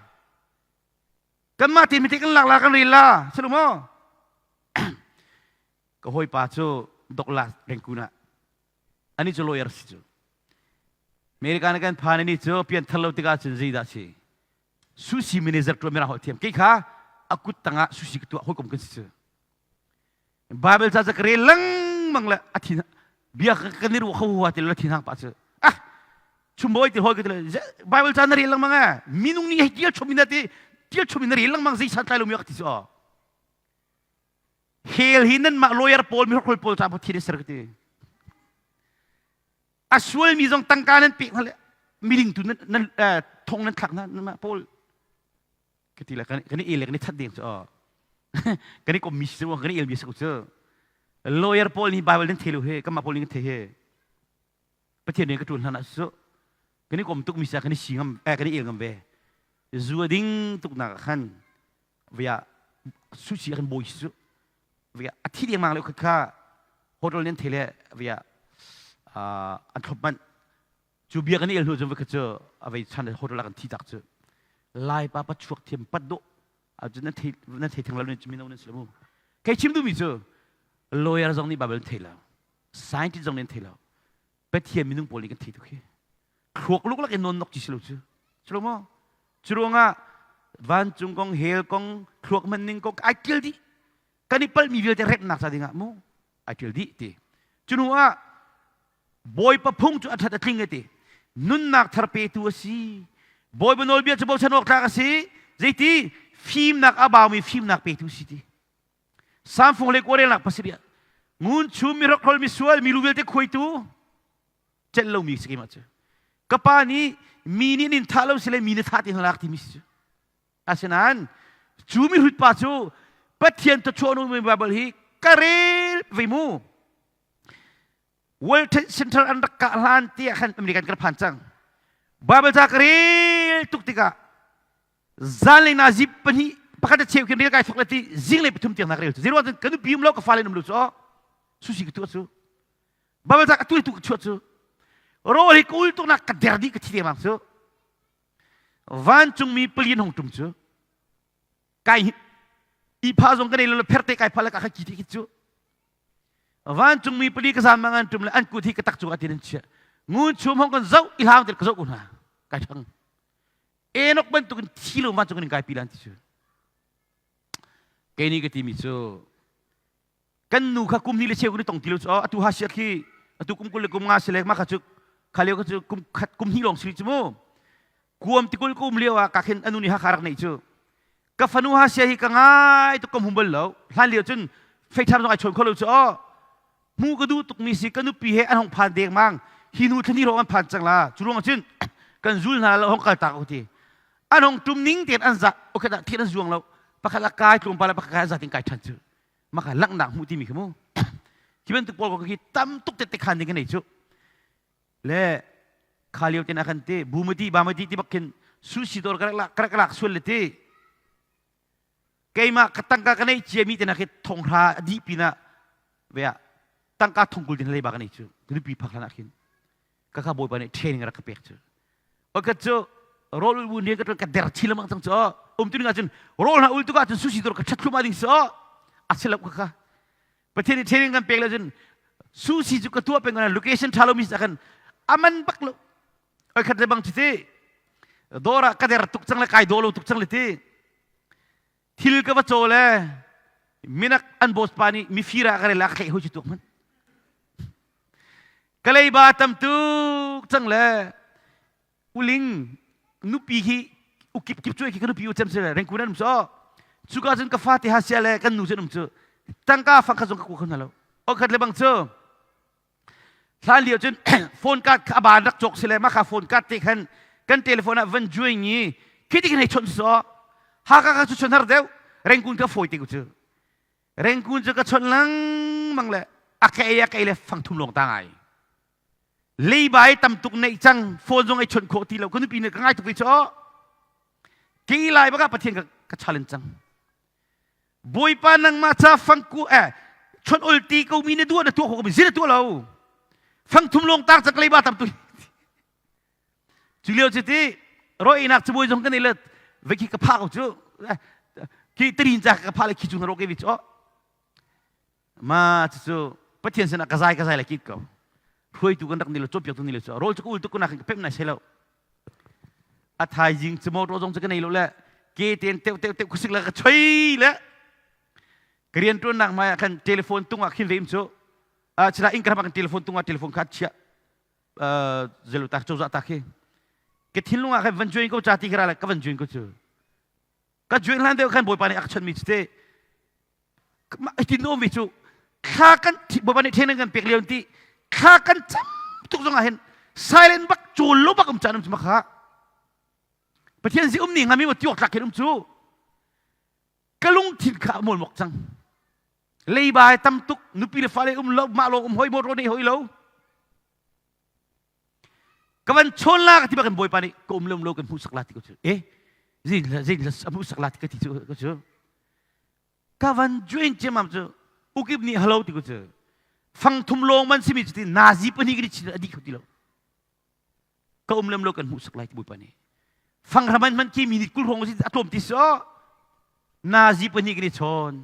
kanmah te mi te kan lak la kan rel la si maw ka hawipa cu Douglas Rangoon ah ani cu lawyer si cu America na kan phan ani cu pianthar lo tikah cun zeidah si sushi manager tuah mirang holh thiam kei kha a kut tangah sushi ka tuah hawikom kan si cu Bible ca ka rel lengmang le a thin bia kan i ruah kho hua ti le thin hang pa cu ah chumbawi ti hoi ka ti le Bible ca na rel lengmang eh minung nih hei tial chom in ti tial chom in na rel lengmang zei san tlai lo mi ka ti cu hell hi nan mah lawyer pawl mi hol pawl ca thin ser ka ti a sualmi zong tangka nan pek hna le miling tu nan thong nan thlak hna nan paul ka ti le kan i el le kan i that ding cu kan i kommi si cu kan i el mi si cu lawyer paul nih bible nan thei lo he kanmah paul nih kan thei he pathian nih ka ṭuan hlan ah su kan i kom tuk mi sa kan i si ngam eh kan i el ngam ve zu a ding tuk nak khan via sushi kan bawi su via a thi dengmang le kha hotel nen thele via an thlop manh cu bia kan el hnu cu cu a vei chan hotel ah kan thi tak cu lai pa pa chuak thiam pat do a cu nan thei nan thei theng lo nan mino nan si lo mu kei chim duhmi cu lawyer zong nih bible thei lo scientist zong nih an thei lo Pathian minung pawl nih kan thei tuk hi thluak luklak in nawn nok ci si lo cu si lo maw cu ruangah vancung kong hell kong thluak hman ning kong ai tial dih kan i palhmi vialte remnak ca dingah mu ai tial dih ti cu hnu ah bawipa phung cu a ṭhat a tling ti nunnak thar petu a si bawipa nawlbia cu bochan awk tlak a si zeiti fimnak a baumi fimnak petu si ti Samfung le kawrelnak pasarih ngun chum mi rokrol mi sual mi lu vialte khuaitu celh lomi si keimah cu ka pa nih mi nih nin thah lo si le mi na thah ti hna timi si cu asinain cu mi hrut pa cu Pathian thuchuah mi Bible hi ka rel ve mu World Trade Center an rak kah hlan tiah khan American kan phan cang Bible ca ka rel tuk tikah zanlei na zip pahnih pakhat a cheu khin rel kai thok le ti zinglei pathum tiang nak rel cu zeruang cun kan nupi um lo ka fale um lo cu sushi ka tuah cu Bible ca ka tu tu ka chuah cu rawl hi ka ul tuk nak ka der dih ka thi dengmang cu vancungmi pali hong tum cu kai i pha zong ka nei lo pherte kai pha le ka kha ki ti cu vancungmi pali ka zan mang an tum le an kut hi ka tak cu atin an chia ngun chum hong kan zoh i hlang te ka zoh ko hna kai thang Enoch bantukin thi lo vancung in kai pi lan ti cu kei nih ka timi cu kan nu kha kum hnih le cheu kan i tong ti lo cu atu ha siat khi atu kum 20 le kum nga si le mah kha cu kha lio kha cu kum khat kum hnih lawng si cu mu kuam tikul kum lio ah ka khin anu nih ha kha rak neih cu ka fanu ha sia hi ka ngai tuk ka hmu bal lo hlan lio cun FaceTime zong ai chawn kho lo cu aw hmu ka duh tukmi si ka nupi he an hong phan dengmang hi nu thlani rawng an phan cang la cu ruang cun kan zul hna lo hong kal tak ti an hong tum ning tein an za okay da thian an zuang lo pakhat a kai tlawmpal pakhat kai za tin kai than cu maka langhnak hmu timi khi mu hi bantuk pawl ko khi tam tuk te te khan ding ka nei cu le kha lio ten a kan ti bumati bamati ti bak khin sushi dor ka lak ka lak sual le ti Keimah ka tangka ka neih ciami te nak hi thonghra a dih pinah ve ah tangka thongkul din leiba ka nei cu nupi phak hlan ah khin ka kha bawipa nih training rak ka pek cu pakhat cu rawl ul bu ne ka ka der chi lamang cang cu um tu ning ahcun rawl hna ul tuk ahcun sushi dor ka chat thlum ding so a si lo ka kha pathian nih training kan pek le cun sushi cu ka tuah peng location tha lo mi sa kan aman bak lo. Oi khat le bang chi ti dawr ah ka der tuk cang le kai daw lo tuk cang le ti thil ka va caw le minak an boss pa nih mifir ah ka rel ah ka tlaih hoi chi tuk man ka leiba tam tuk cang le uling nupi hi ukip kip cuai khi ka nupi u cem se rengkun an um so cuka cun ka fate ha sia le kan nu cun um cu tangka fang kha zong ka ku kho hna lo okhat le bang cu hlan lio cun phone card kha a ban rak cawk si le mah kha phone card te khan kan telephone ah van join i khi ti khin hei chawnh so haka ka cu chon har deuh rengkun ka fawi te ku cu rengkun cu ka chawnh lengmang le a ka ei a ka ei le fang thum lawng ta ngai leiba i tam tuk neih cang phone zong ai chawnh khawh ti lo ka nupi nih ka ngai tuk ve cu kei lai bak ah pathian ka ka challenge cang bawipa nangmah ca fangku eh chawnh ol ti ko mi na duah na tuah khawh ko mi zin na tuah lo fang thum lawng tak cak leiba tam tu cu lio cu ti roinak cabuai zong kan i le ve khi ka pha ko cu khi tarin ca ka pha le khi cu na ro ke vi cu Ma cucu Pathian sinah ka zai ka zai le kit ko. Hruaitu kan rak ni lo, cawnpiaktu ni lo cu rawl cu ka ul tuk nak ka pem nai sai lo. A thaizing cu motor zong cu ka nei lo le ke ten teu teu teu kusik le ka choi le ka rian tuannak mai ah khan telephone tung ah khin ve im cu a chila inn ka ram ah khan telephone tung ah telephone kha chia zelu ta cozah ta khi ka thinlung ah khan van join ko cha ti ka ra le ka van join ko cu ka join hlan deuh khan bawipa nih a ka chonmi cu te tin um mi cu thla kan bawipa nih then kan pek lio ti thla kan cam tuk zong ah hin silent bak chawl lo bak um caan um cu makha pathian si um ni ngami mo tiok tlak khin um cu ka lungthin kha mol mok cang leiba tam tuk nupi le fale um lo mah lo um hoi mo ro nei hoi lo ka van chawn la ka ti bak in bawipa nih ka um lo lo kan hmuhsak la ti ko cu eh zin zin a hmuhsak la ti ka ti cu ka cu ka van join ciamam cu ukip nih hello ti ko cu fang thum lawng man simi cu ti nazi pahnih kan i chin a dih kho ti lo ka um lem lo kan hmuhsak lai ti bawipa nih fang hraman man khi minute 20 hrawng a tlawm ti so nazi pahnih kan i chawn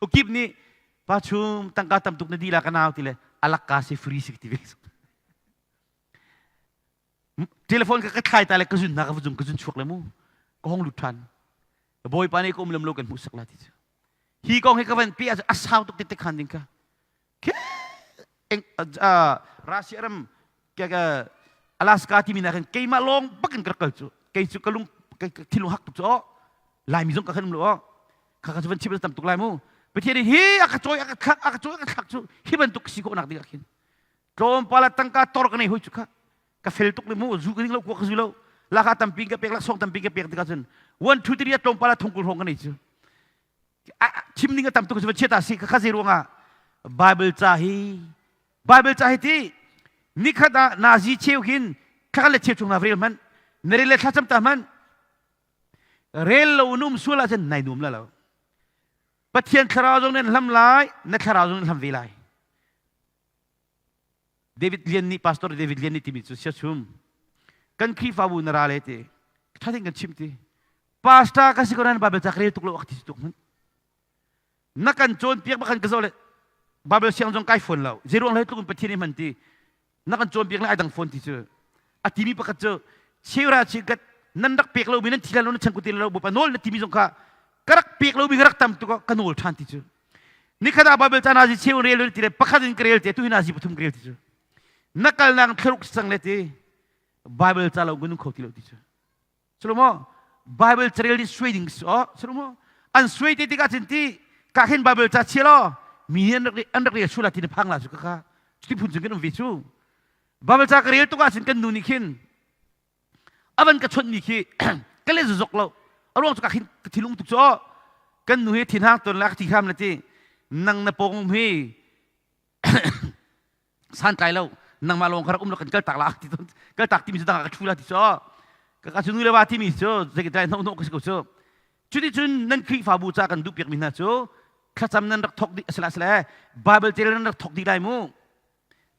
Ukip nih pa chum tangka tam tuk na dih la ka nau ti le alakka si free si ti ve. Telephone ka ka thlai ta le ka zun na ka zung ka zun chuak le mu ka hong lut than. Bawipa nih ka um lam lo kan hmuh sak la ti cu. Hi kong hi ka van pi a sau tuk te khan ding ka. Russia ram Alaska timi na khan keimah lawng bakin ka rak kal cu kei cu ka lung thilung hak tuk cu aw Laimi zong ka khan um lo aw kha kha cu van chim tam tuk lai mu Pathian nih hi a ka cawi a ka thlak a ka cawi a ka thlak cu hi bantuk si khawh nak ding ah khin tlawmpal ah tangka tor ka nei hoi cu kha ka fel tuk le mu zu ka ding lo kuak ka zu lo laka tampi ka pek laksawng tampi ka pek tikah cun one two three tlawmpal ah thongkul hrawng ka nei cu chim ding a tam tuk cu chiata si kha zei ruangah Bible ca hi Bible ca hi ti nikhat ah nazi cheu hin thla le cheu chung na rel hmanh na rel le thlacam ta hmanh rel lo num sual ahcun nai nuam la lo Pathian thlarau zong nan hlam lai na thlarau zong nan hlam ve lai David Lian nih Pastor David Lian nih timi cu siachum kan Khrihfabu na ra le ti ṭha tein kan chim ti pastor ka si ko nan Bible ca ka rel tuk lo ak ti tuk hmanh na kan cawnpiak bak kan ka zoh le Bible siang zong kai fawn lo zei ruang hlei tluk in Pathian i hman ti na kan cawnpiak le ai dang fawn ti cu a timi pakhat cu cheura chikat nan rak pek lomi nan thi lo nan changku ti lo bawipa nawl na timi zong kha ka rak pek lomi ka rak tam tuk ka nawl ṭhan ti cu nikhat ah Bible ca nazi cheu rel ti le pakhat in ka rel ti tu hi nazi pathum ka rel ti cu na kalnak thlaruk sang le ti Bible ca lo kan kho ti lo ti cu Salomo Bible carel nih suai ding si o Salomo an suai te tikah cun ti ka khin Bible ca chia law mi nih an rak an rak rel sula ti na phang la cu ka ka cuti phun cun kan um ve cu Bible ca ka rel tuk ahcun kan nu nih khin avan ka chawnh mi khi ka le zok lo a ruang cu ka khin ka thilung tuk cu kan nu hi thinhang ton la ka thi kham la ti nang na pawng um hi santlai lo nangmah lawng kha rak um lo kan kal tak la ti kal tak timi cu dang ah ka thu la ti cu ka ka cu nu le va timi cu zeitlai hnok hnok ka si ko cu cuticun nan Khrihfabu ca kan duh piak mi hna cu thlacam nan rak thok dih asila asila Bible tel nan rak thok dih lai mu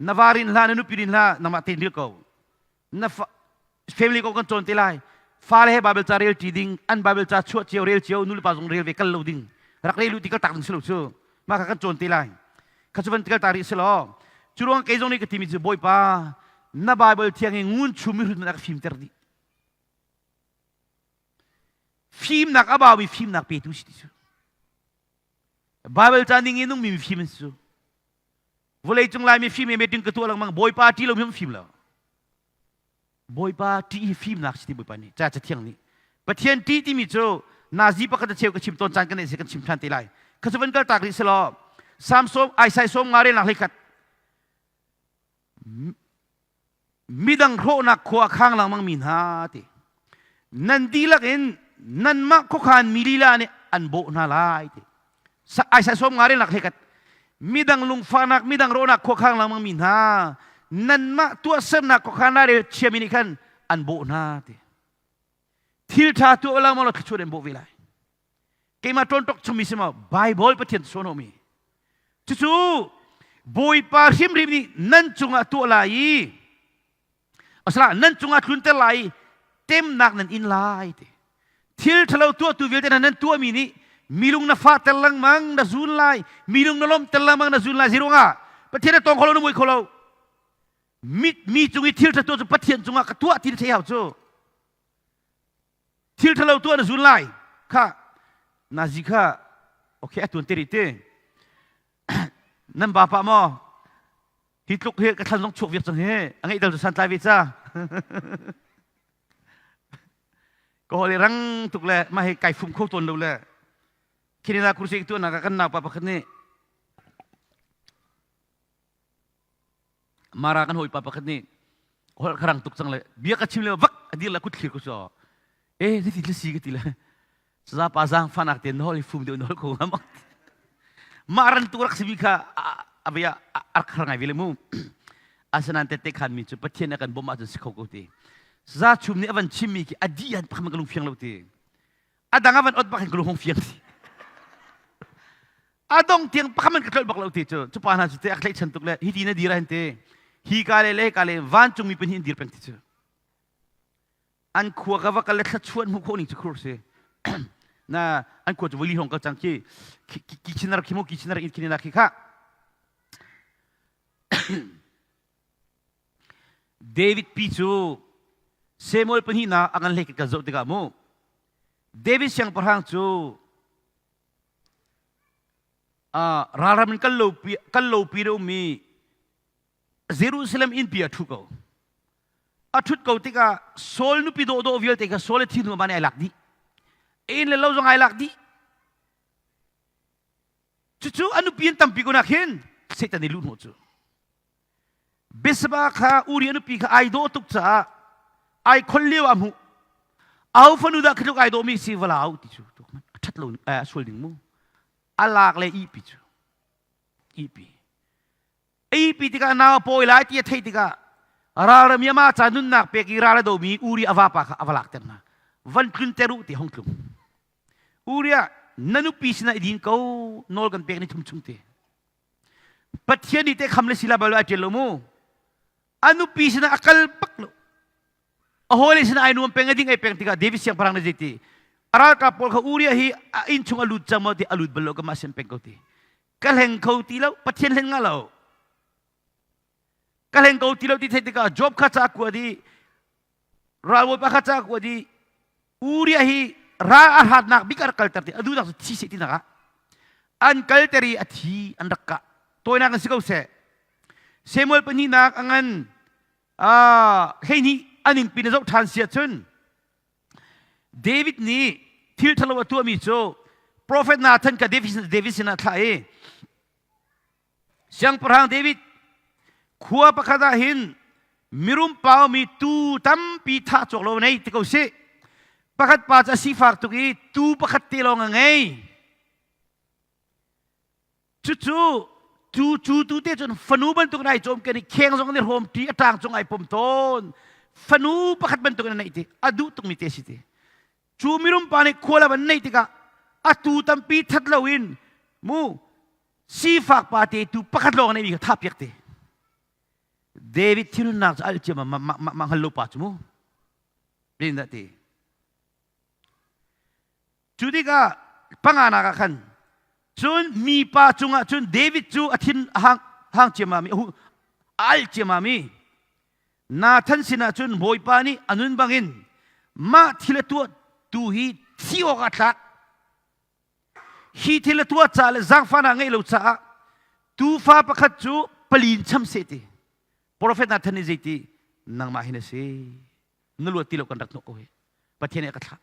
na va rin hla na nupi rin hla nangmah tein ril ko na family kong kan cawn te lai fale he Bible ca rel ṭi ding an Bible ca chuah cio rel cio nu le pa zong rel ve kal lo ding rak rel lu ti kal tak ding si lo cu mah kha kan cawn te lai kha cu van kal ta rih si law cu ruang kei zong nih ka timi cu bawipa Na Bible thiang i ngun chum i hrut a ka fimter dih. Fimnak a baumi fimnak petu si ti cu. Bible ca ning in nungmi mifim an si cu. Vawlei cung lai mifim e meeting ka tuah lengmang Bawipa ṭih lo mi fim lo. Bawipa ṭih hi fimnak si ti Bawipa nih ca cathiang nih. Pathian ṭih timi cu nazi pakhat a cheu ka chim tawn caan kan neih si kan chim ṭhan te lai. Kha cu van kal tak rih selaw Samsom Isaiah som nga relnak hlei khat midang hrawhnak khua khang lengmang mi hna ti nan dihlak in nanmah khuakhan mi lila nih an bawh hna lai ti Isaiah som nga relnak hlei khat midang lungfahnak midang rawhnak khua khang lengmang mi hna nanmah tuahsernak khuakhan rel chiami nih khan an bawh hna ti thil ṭha tuah lengmang law thluachuah an bawh ve lai keimah ṭawnṭok chungmi si maw Bible Pathian suanawmi cucu Bawipa hrimhrim nih nan cungah tuah lai i asala nan cungah tlunter lai i temnak nan in lai ti thil ṭhalo tuahtu vialte hna nan tuahmi nih milung na fahter lengmang na zun lai milung na lawmhter lengmang na zun lai zeiruangah Pathian na tong kho lo na mui kho lo mi, mi cung i thil ṭha tuah cu Pathian cungah ka tuah ti na thei hau cu Thil ṭhalo tuah na zun lai. Kha nazi kha okay a tuan te rih te. Nan bapa maw? Hi tluk hi ka thlan zong chuak viak cang hi. A ngeih dal cu santlai ve ca. Ka hawle rang tuk le mah hi kai fum kho tawn lo le. Khinina kursi tuan nak kan naupa pakhat nih Mara kan hawipa pakhat nih holh ka rang tuk cang le bia ka chim le vak a dir le kut thlir ko so e zeiti thil si ka ti le saza pa zang fanak te na hol i fum deuh na hol ko ngam mah ran tu rak simi kha a bia a rak har ngai ve le mu asanan tette khan mi cu pathian a kan bawmh ahcun si kho ko ti saza chum nih a van chimmi khi a di han pakhat ka lung fiang lo ti a dang a van ot bak hin ka lung hong fiang ti a dong tiang pakhat man ka tlolh bak lo ti cu cu pa hna cu te a tlaihchan tuk le hi ti na dir ah te hi ka le le ka le vancung mi pahnih in dir peng ti cu an khua ka va kal le thlachuan hmuh khawh ning cu khur si na an khua cu voli hong kal cang khi ki chinar khi mo ki chinar in khi na khi kha David pi cu Samuel pahnihnak a ngan hlei kan zoh tikah mu David siangpahrang cu ralram in kal lo pi kal lo pi le ummi Jerusalem innpi a ṭhu ko. A ṭhut ko tikah Saul nupi dawhdawh vialte kha Saul le thi hnu ah ai lak dih. Inn le lo zong ai lak dih. Cucu a nupi in tampi ko nak hin Satan nih luh hnawh cu. Biasaba kha Uri a nupi kha ai dawh tuk caah ai khol lio ah hmuh. Au fanu dah khi tluk ai dawhmi si va lau ti cu a ṭhat lo a sual ding mu. A lak le ihpi cu ihpi. Ihpi tikah nau a pawi lai ti a theih tikah ralram i amah ca nunnak pek i ral a domi Uri a vapa kha a va lakter hna. Van tlunter u ti hong tlung. Uriah na nupi sinah i din ko nawl kan pek ni thum chung te. Pathian nih teh kham le sila bal ai ṭial lo mu. A nupi sinah a kal bak lo. A hawile sinah ai nuam peng a ding ai peng tikah David siangpahrang nih zeiti a ralkap pawl kha Uriah hi a inn chung a lut cang maw ti a lut bal lo ka mah sin peng ko ti. Ka hleng kho ti lo Pathian hleng nga lo. Ka hleng ko ti lo ti theih tikah Job kha ca kua di ralbawipa kha ca kua di Uriah hi ral a hratnak bik a rak kalter ti a duhnak cu thi seh tinak ah an kalter i a thi an rak kah tawinak in si ko seh Samuel pahnihnak a ngan 12 an innpi na zoh ṭhan si ahcun David nih thil ṭhalo a tuahmi cu profet Nathan kha David sinah thlah i Siangpahrang David khua pakhat ah hin mirum paumi tuu tampi thah cawk lo nei ti ko sih. Pakhat pa cu a sifak tuk i tuu pakhat te lawng a ngei. Cucu cu cu tu te cun fanu bantuk in ai cawm ken i kheng zong an i hrawm ṭi a ṭang cung ai pom tawn. Fanu pakhat bantuk in a neih ti a duh tukmi te si ti. Cu mirum pa nih khua lam an neih tikah a tuu tampi that loin mu sifak pa te tu pakhat lawng neihmi kha thah piak te. David thinhunnak cu al ciam ma ma ma hngal lo pa cu mu. Rin dah ti. Cu tikah panganak ah khan cun mipa cungah cun David cu a thin a hang hang ciammam i a al ciammam i. Nathan sinah cun Bawipa nih a nun bangin mah thil a tuah tu hi thi awk ah tlak. Hi thil a tuah ca le zaangfahnak ngeih lo caah tuufa pakhat cu palin cham seh ti. Profet Nathan nih zeiti nangmah hin a si. Na luat ti lo kan rak hnawh ko hi. Pathian nih a ka thlah.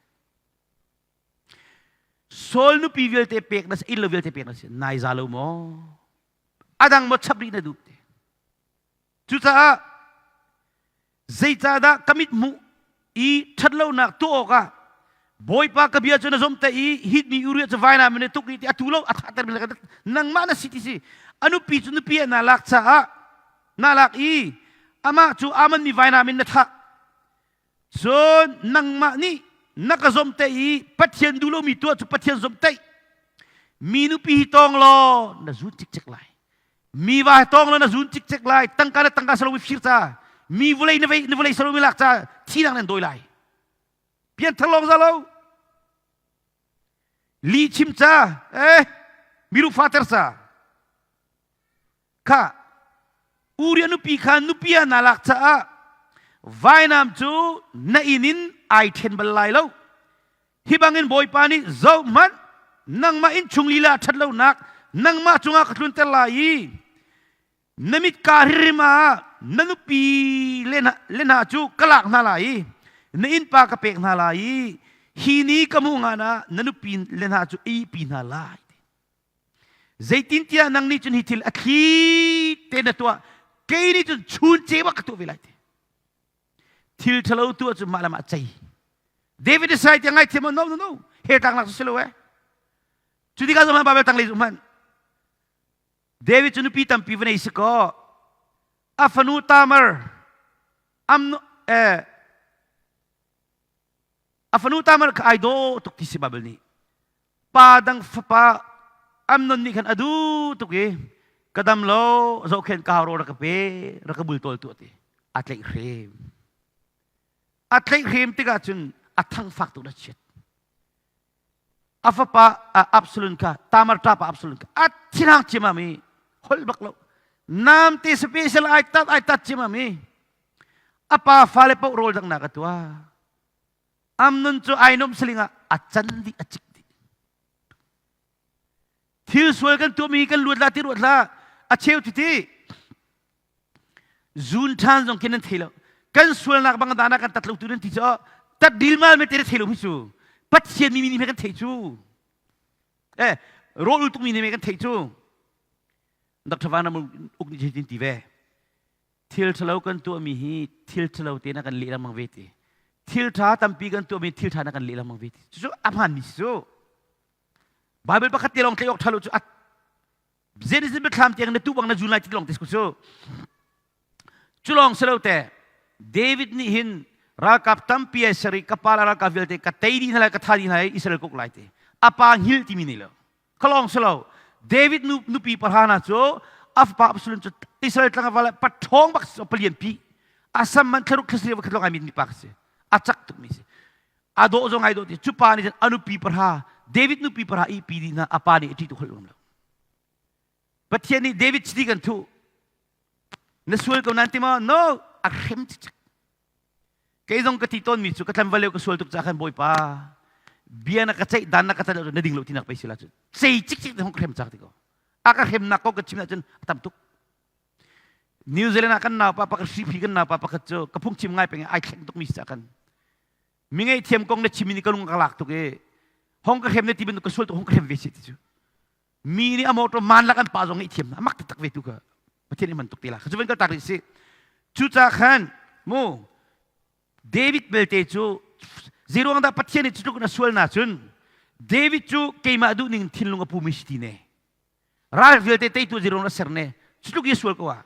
Saul nupi vialte pek na si, inn lo vialte pek na si. Nai za lo maw? Adang maw chap rih na duh te. Cucaah zeicahdah ka mit hmuh i ṭhatlonak tuah awkah Bawipa ka bia cu na zomh te i hitmi Uriah cu vainam in a tuk i ti atu lo a thahter mi nangmah na si ti si a nupi cu nupi ah naa lak caah naa lak i amah cu Ammon mi vainam in na thah. Cun nangmah nih na ka zomhtaih i Pathian duh lomi tuah cu Pathian zomhtaih. Mi nupi hi tawng law na zun cikcek lai. Mi va hi tawng law na zun cikcek lai. Tangka na tangka salomi fir ca. Mi vulei na vei na vulei salomi lak ca thinak nan dawi lai. Pianthar lawng za lo. Li chim ca eh miru fater ca. Kha Uriah nupi kha nupi ah naa lak caah vainam cu na inn in ai ṭhen bal lai lo. Hi bangin Bawipa nih zohhmanh, nangmah innchung lila ṭhat lonak nangmah cungah ka tlunter lai i na mit kaa hrimhrim ah na nupi le hna cu ka lak hna lai i na innpa ka pek hna lai i hi ni ka hmuh ngan ah na nupi le hna cu ihpi hna lai. Zeitintiah nang nih cun hi thil a thli te na tuah, kei nih cun chun ceu ah ka tuah ve lai ti. Thil ṭhalo tuah cu mah le mah cei. David is right tiah ngaithiam no no no he tlang lak cu si lo eh. Cu tikah zong Bible tang lei hmanh David cu nupi tampi va nei si kaw a fanu Tamar am eh A fanu Tamar kha ai dawh tuk ti si Baibal nih. Pa dang fapa Amnon nih khan a duh tuk i ka dam lo zohkhenh ka hau ro rak ka pe rak ka bultawl tuah ti. A tlaih hrem. A tlaih hrem tikah cun a thangfak tuk na chiat. A fapa Absalom kha Tamar ṭapa Absalom kha a thinhang ciamam i holh bak lo. Namte special ai tat ai tat ciamam i a pa fale paoh rawl danghnak a tuah. Amnon cu ai nuamh saling ah a can dih a cik dih. Thil sual kan tuahmi kan luat la ti ruat hlah. A cheu titi zun ṭhan zong khi nan thei lo. Kan sualnak bang dana kan tat lo tu nan ti cu tat dilmal me te na thei lo hi cu. Pathian mi mi nih kan thei cu. Eh rawl ul tuk mi nih kan thei cu. Dr. Van uk nih tin ti ve. Thil ṭhalo kan tuahmi hi thil ṭhalo te na kan leh lengmang ve ti. Thil ṭha tampi kan tuahmi thil ṭha na kan leh lengmang ve ti. Cucu a hmaanmi si cu. Bible pakhat te lawng tlaih awk ṭha lo cu a Genesis biathlam tiang na tu bang na zun lai ti lawng te cu. Cu lawng si lo te David nih hin ralkap tampi ai ser i ka pa le ralkap vialte ka tei dih hna lai ka tha dih hna lai Israel kuk lai ti. A pa hngilh timi nei lo. Kalong si lo. David nu, nupi pahra cu a fapa Absalom cu Israel tlangval paṭhawng bak si palian pi. A sam man thlaruk thlasri va khat lawng ai mit mi pa si. A cak tuk mi si. A dawh zong ai dawh ti. Cu pa nih cun a nupi pahra David nupi pahra i pi dih hna a pa nih a ṭih tu holh ngam lo. Pathian nih David chiti kan thuh. Na sual ko nan ti maw? No, a hrem cikcek. Kei zong ka ti tawnmi cu ka tlanval lio ka sual tuk caah khan Bawipa bia na ka ceih dan na ka ceih na ding lo tinak pei si la cu cei cikcek te hong ka hrem cak ti ko. A ka hremnak ko ka chim ahcun a tam tuk. New Zealand ah kan naupa pakhat hriphi kan naupa pakhat cu ka phungchim ngai peng ai thleng tukmi si cah khan mi ngaihthiam kong na chim ni ka lung ka lak tuk i hong ka hrem na ti bantuk ka sual tuk hong ka hrem ve si ti cu mi nih a motor man lak an pa zong nih thiam amak taktak ve tu ka Pathian nih man tuk te la cu van kal tak rih si cucaah khan mu David belte cu zeiruang dah Pathian nih cutluk in a sual na cun David cu keimah duh ning thinlung a pumi si ti ne ral vialte teitu zeiruang a ser ne cutluk i sual ko ah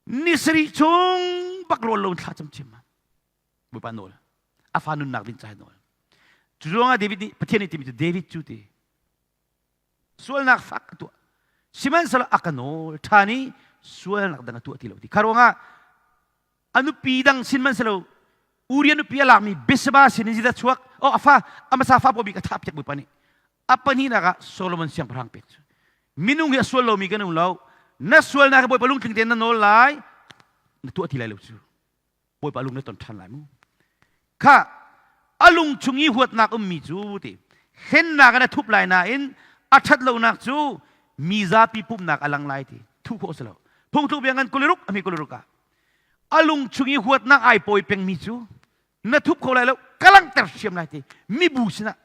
ni sarih chung bak rawl lo thla cam cim Bawipa nawl a fa nunnak ding ca nawl cu ruangah David nih Pathian nih timi cu David cu ti Sualnak fak a tuah. Sihmanhsehlaw a ka nawl ṭhan i sualnak dang a tuah ti lo ti. Kha ruangah a nupi dang sihmanhsehlaw Uriah nupi a lakmi Bathsheba sin in zeidah chuak? Oh, a fa, a hmasa fa paw bik a thah piak Bawipa nih. A pahnihnak ah Solomon siangpahrang pek cu. Minung hi a sual lomi kan um lo. Na sualnak hi Bawipa lungtling tein na nawl lai, na tuah ti lai lo cu. Bawipa lung na ton ṭhan lai mu. Kha a lung chung i huatnak ummi cu ti hlennak in a thup lai nain a ṭhat lonak cu mi zapi pumhnak a lang lai ti thuh khawh si lo. Phungthluk bia ngan kuliruk a mi kuliruk ah a lung chung i huatnak ai pawi pengmi cu na thup kho lai lo ka langhter hriam lai ti mibu sinah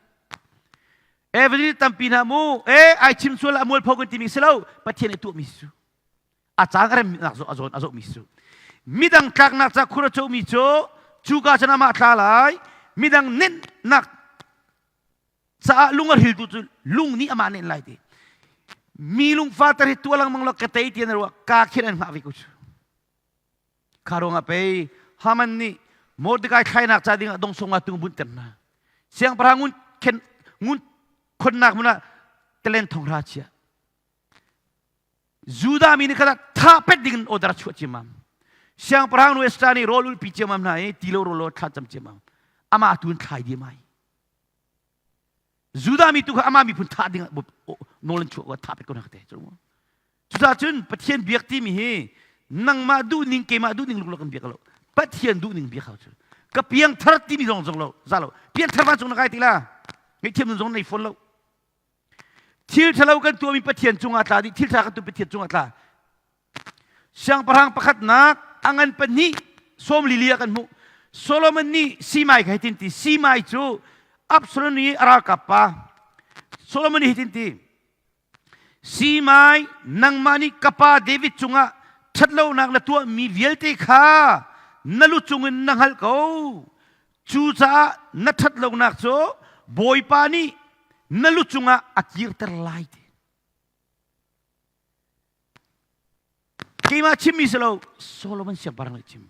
Evangelist tampi hna mu e ai chim sual a mualpho kan timi si lo Pathian i tuahmi su a caan a remnak a zawn a zohmi su midang tlaknak ca khur a comi cu cuka cun amah tla lai midang nenhnak caah lung a hriltu cu lung nih amah nenh lai ti mi lungfa tar hi tua lengmang lo ka tei ti an ruah ka khin an hngah ve ko cu Kha ruangah pei Haman nih Mordekai thlainak ca dingah dongsong ah tung bunter hna. Siangpahrang ngun khen ngun khonnak hmun ah talen thong ra chia. Judah mi nih kha tha pet ding in order chuah ciammam. Siangpahrang nu Esther nih rawl ulpi ciammam hna i ti lo rawl lo thla cam ciammam. Amah tu in thlai diam ai. Judah mi tu kha amah miphun thah ding nawl an chuah tha pet ko na ka te. Cucaah cun Pathian biak timi hi nangmah duhning keimah duhning luklak in biak lo. Pathian duhning biak hau cu. Ka piangthar timi zong zong lo za lo. Piangthar vancung na kai ti la. Ngaihthiam nun zong nei fawn lo. Thil ṭhalo kan tuahmi Pathian cungah tla dih, thil ṭha kan tuah Pathian cungah tla. Siangpahrang pakhatnak a ngan pahnih sawm lili ah kan hmuh. Solomon nih Simai kha hitin ti. Simai cu Absalom i a ralkap pa. Solomon nih hitin ti. Simai, nangmah nih ka pa David cungah ṭhatlonak na tuahmi vialte kha na lu cungin na hngalh ko. Cucaah na ṭhatlonak cu Bawipa nih na lu cungah a kirter lai ti. Keimah chimmi si lo, Solomon siangpahrang nih chim.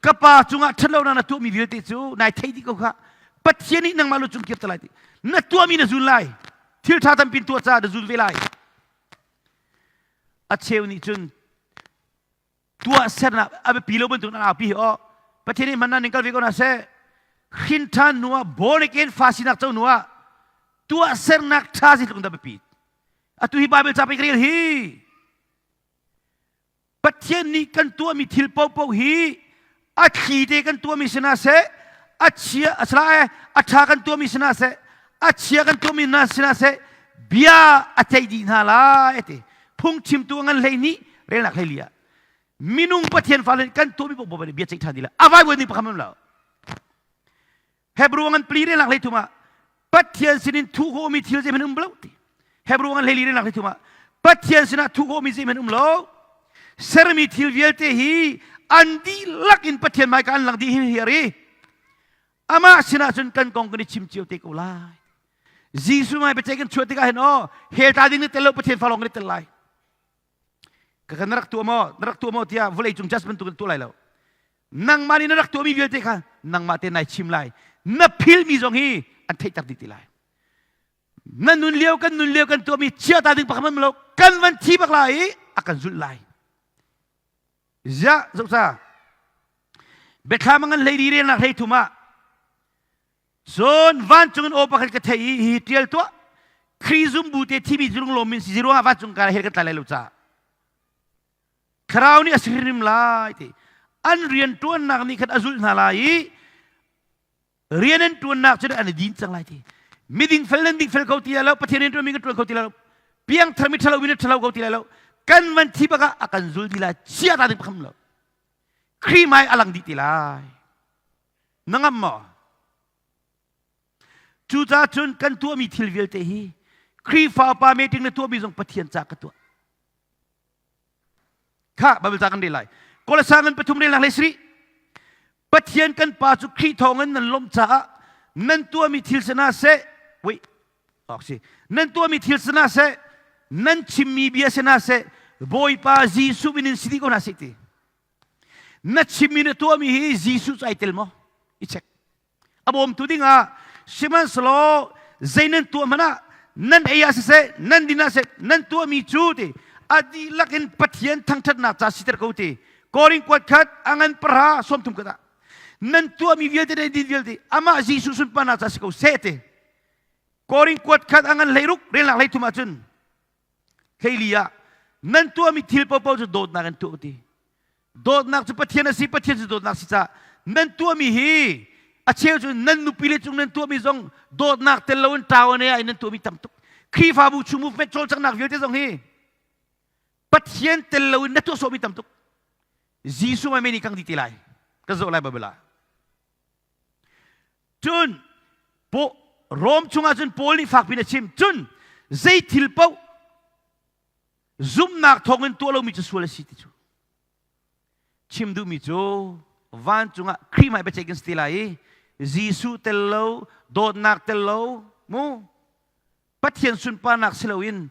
Ka pa cungah ṭhatlonak na tuahmi vialte cu nai thei dih ko kha. Pathian nih nangmah lu cung kirter lai ti. Na tuahmi na zul lai. Thil ṭha tampi tuah caah na zul ve lai. A cheu nih cun tuahsernak a biapi lo bantuk nan aupi hi aw. Pathian nih hman nan ning kal ve ko hna seh. Hrin ṭhan hnu ah born again fa sinak co hnu ah tuahsernak ṭha zeitluk in dah biapi. Atu hi Bible ca pei ka rel hi. Pathian nih kan tuahmi thil paohpaoh hi a thli te kan tuahmi si hna seh, a chia a sala e, a ṭha kan tuahmi si hna seh, a chia kan tuahmi hna si hna seh, bia a ceih dih hna lai ti. Phungchimtu a ngan hlei nih relnak hlei li ah minung Pathian fale kan tuahmi paohpaoh nih bia ceih ṭhan dih lai. A vaivuan ding pakhat hmanh lo. Hebrew ngan pli relnak hlei thum ah Pathian sinin thuh khawhmi thil zeihmanh um lo ti. Hebrew ngan hlei relnak hlei thum ah Pathian sinah thuh khawhmi zeihmanh um lo. Sermi thil vialte hi an dihlak in Pathian hmaika an lang dih hi hi ari. Amah sinah cun kan kong kan i chim cio te ko lai. Jesuh mai biaceih kan chuah tikah hin aw hell ta ding ni tel lo Pathian fa lawng kan i tel lai. Ka na rak tuah maw na rak tuah maw tiah vawlei cung judgment tu kan tuah lai lo. Nangmah nih na rak tuahmi vialte kha nangmah te nai chim lai. Na philmi zong hi an theihter dih ti lai. Na nun lio kan nun lio kan tuahmi chia ta ding pakhat hmanh lo kan van thi bak lai i a kan zulh lai. Ziah zoh Biathlam a ngan hlei ri relnak hlei thum ah cun vancung in aw pakhat ka theih i hi tial tuah Khrih zumbu te thimi cu lunglawm min si ruangah vancung ka hel kan tlai lai lo caah Thlarau nih a si hrimhrim lai ti. An rian ṭuannak nih khan a zulh hna lai i rian an ṭuannak cu an i din cang lai ti. Miding fel nan ding fel ko ti lai lo, Pathian rian ṭuanmi kan ṭuan kho ti lai lo, piangthar mi ṭhalo mi nan ṭhalo ko ti lai lo. Kan van thi bak ah a kan zul ti lai, chia ta ding pham lo. Khrih mai a lang dih ti lai. Na ngam maw? Cucaah cun kan tuahmi thil vialte hi Khrihfa upa meeting na tuahmi zong Pathian ca ka tuah. Kha Bible ca kan rel lai. Kolosai ngan pathum relnak le sri. Pathian kan pa cu Khrih thawngin nan lawmh caah nan tuahmi thil sana seh wait ok si nan tuahmi thil sana seh nan chimmi bia sana seh Bawipa Jesuh min in si dih ko hna seh ti na chimmi na tuahmi hi Jesuh cu ai tel maw i check A bawmtu dingah sihmanhsehlaw zei nan tuah hmanh ah nan ei ah siseh nan din ah siseh nan tuahmi cu ti a dihlak in Pathian thangṭhatnak ca siter ko ti Korin kuat khat a ngan pahra 30 kat ah nan tuahmi vialte nan din vialte amah Jesuh sunparnak ca si ko seh ti Korin kuat khat a ngan 16 relnak 33 ahcun 14 ah nan tuahmi thil paohpaoh cu dawtnak in tuah ti. Dawtnak cu Pathian a si, Pathian cu dawtnak si caah nan tuahmi hi a cheu cu nan nupi le cung nan tuahmi zong dawtnak tel loin ṭau ah nan tuahmi tam tuk. Khrihfabu chung movement cawlcanghnak vialte zong hi Pathian tel loin na tuah sawhmi tam tuk. Jesuh mai mei nih kang dih te lai. Ka zoh lai Bible ah. Cun Rom chungah cun Paul nih fakpi in a chim. Cun zei thil paoh zumhnak thawngin tuah lomi cu sual a si ti cu. Chim duhmi cu vancung ah Khrih hmai biaceih kan si te lai i Jesuh tel lo, dawtnak tel lo, mu Pathian sunparnak si loin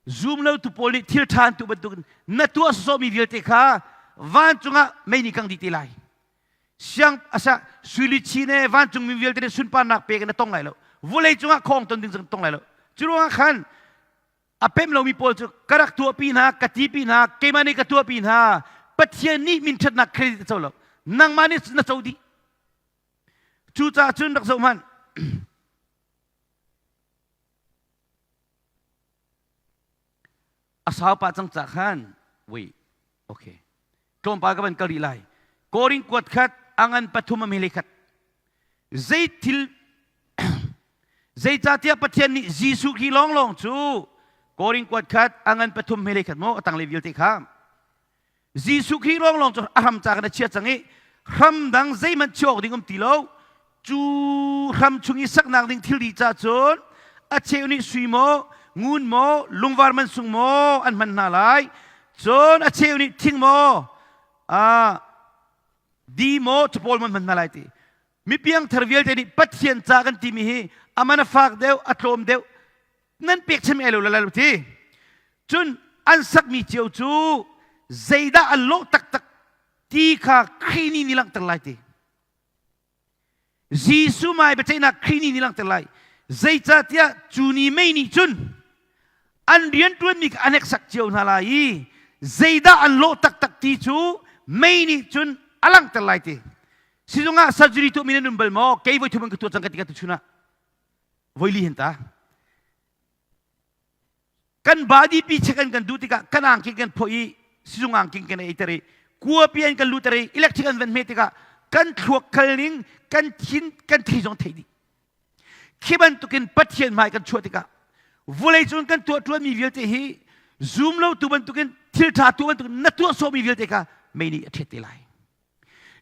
zum lotu pawl nih thil ṭha an tuah bantukin na tuah sawsawhmi vialte kha vancung ah mei nih kang dih te lai. Siang asa suili chin he vancung mi vialte nih sunparnak pek in na tong lai lo. Vulei cungah khong ton ding zong tong lai lo. Cu ruangah khan a pem lomi pawl cu ka rak tuahpi hna, ka tipi hna, keimah nih ka tuahpi hna. Pathian nih min ṭhatnak credit a co lo. Nangmah nih na co dih. Cucaah cun rak zoh hmanh. A sau pah cang ca khan wait okay tlawmpal ka van kal rih lai Korin kuat khat angan pathum a mele khat zei thil zeicahtiah Pathian nih Jesuh Khrih lawnglawng cu Korin kuat khat angan pathum mele khat maw a tanglei vialte kha Jesuh Khrih lawnglawng cu a hram ca kan a chia cang i hram dang zeihmanh chiah awk ding um ti lo. Cu hram chung i saknak ding thilri ca cun a cheu nih sui maw, ngun maw, lungvar mansung maw an hman hna lai. Cun a cheu nih thing maw, di maw, capawl maw an hman hna lai ti. Mi piangthar vialte nih Pathian ca kan timi hi a man a fak deuh, a tlawm deuh, nan pekcham ai lo la lo ti cun an sakmi cio cu zeidah an lawh taktak ti kha Khrih nih nih langhter lai ti Jesuh mai biaceihnak Khrih nih nih langhter lai zeicahtiah cu ni mei nih cun an rianṭuanmi kha an heksak cio hna lai i zeidah an lawh taktak ti cu mei nih cun a langhter lai ti sizung ah surgery tuahmi nan um bal maw kei voi thum an ka tuah cang ka ti ka tuchun ah voili hin ta kan body pi check an kan duh tikah kan angking kan phoih i sizung angking kan ei ter i kuapi an kan luter i electric an van hme tikah kan thluak khal ning kan thin kan thi zong thei dih khi bantukin Pathian hmai kan chuah tikah vulei cung kan tuah tuanmi vialte hi zum lo tu bantukin thil tha tu bantukin na tuah sawhmi vialte kha mei nih a ṭhet te lai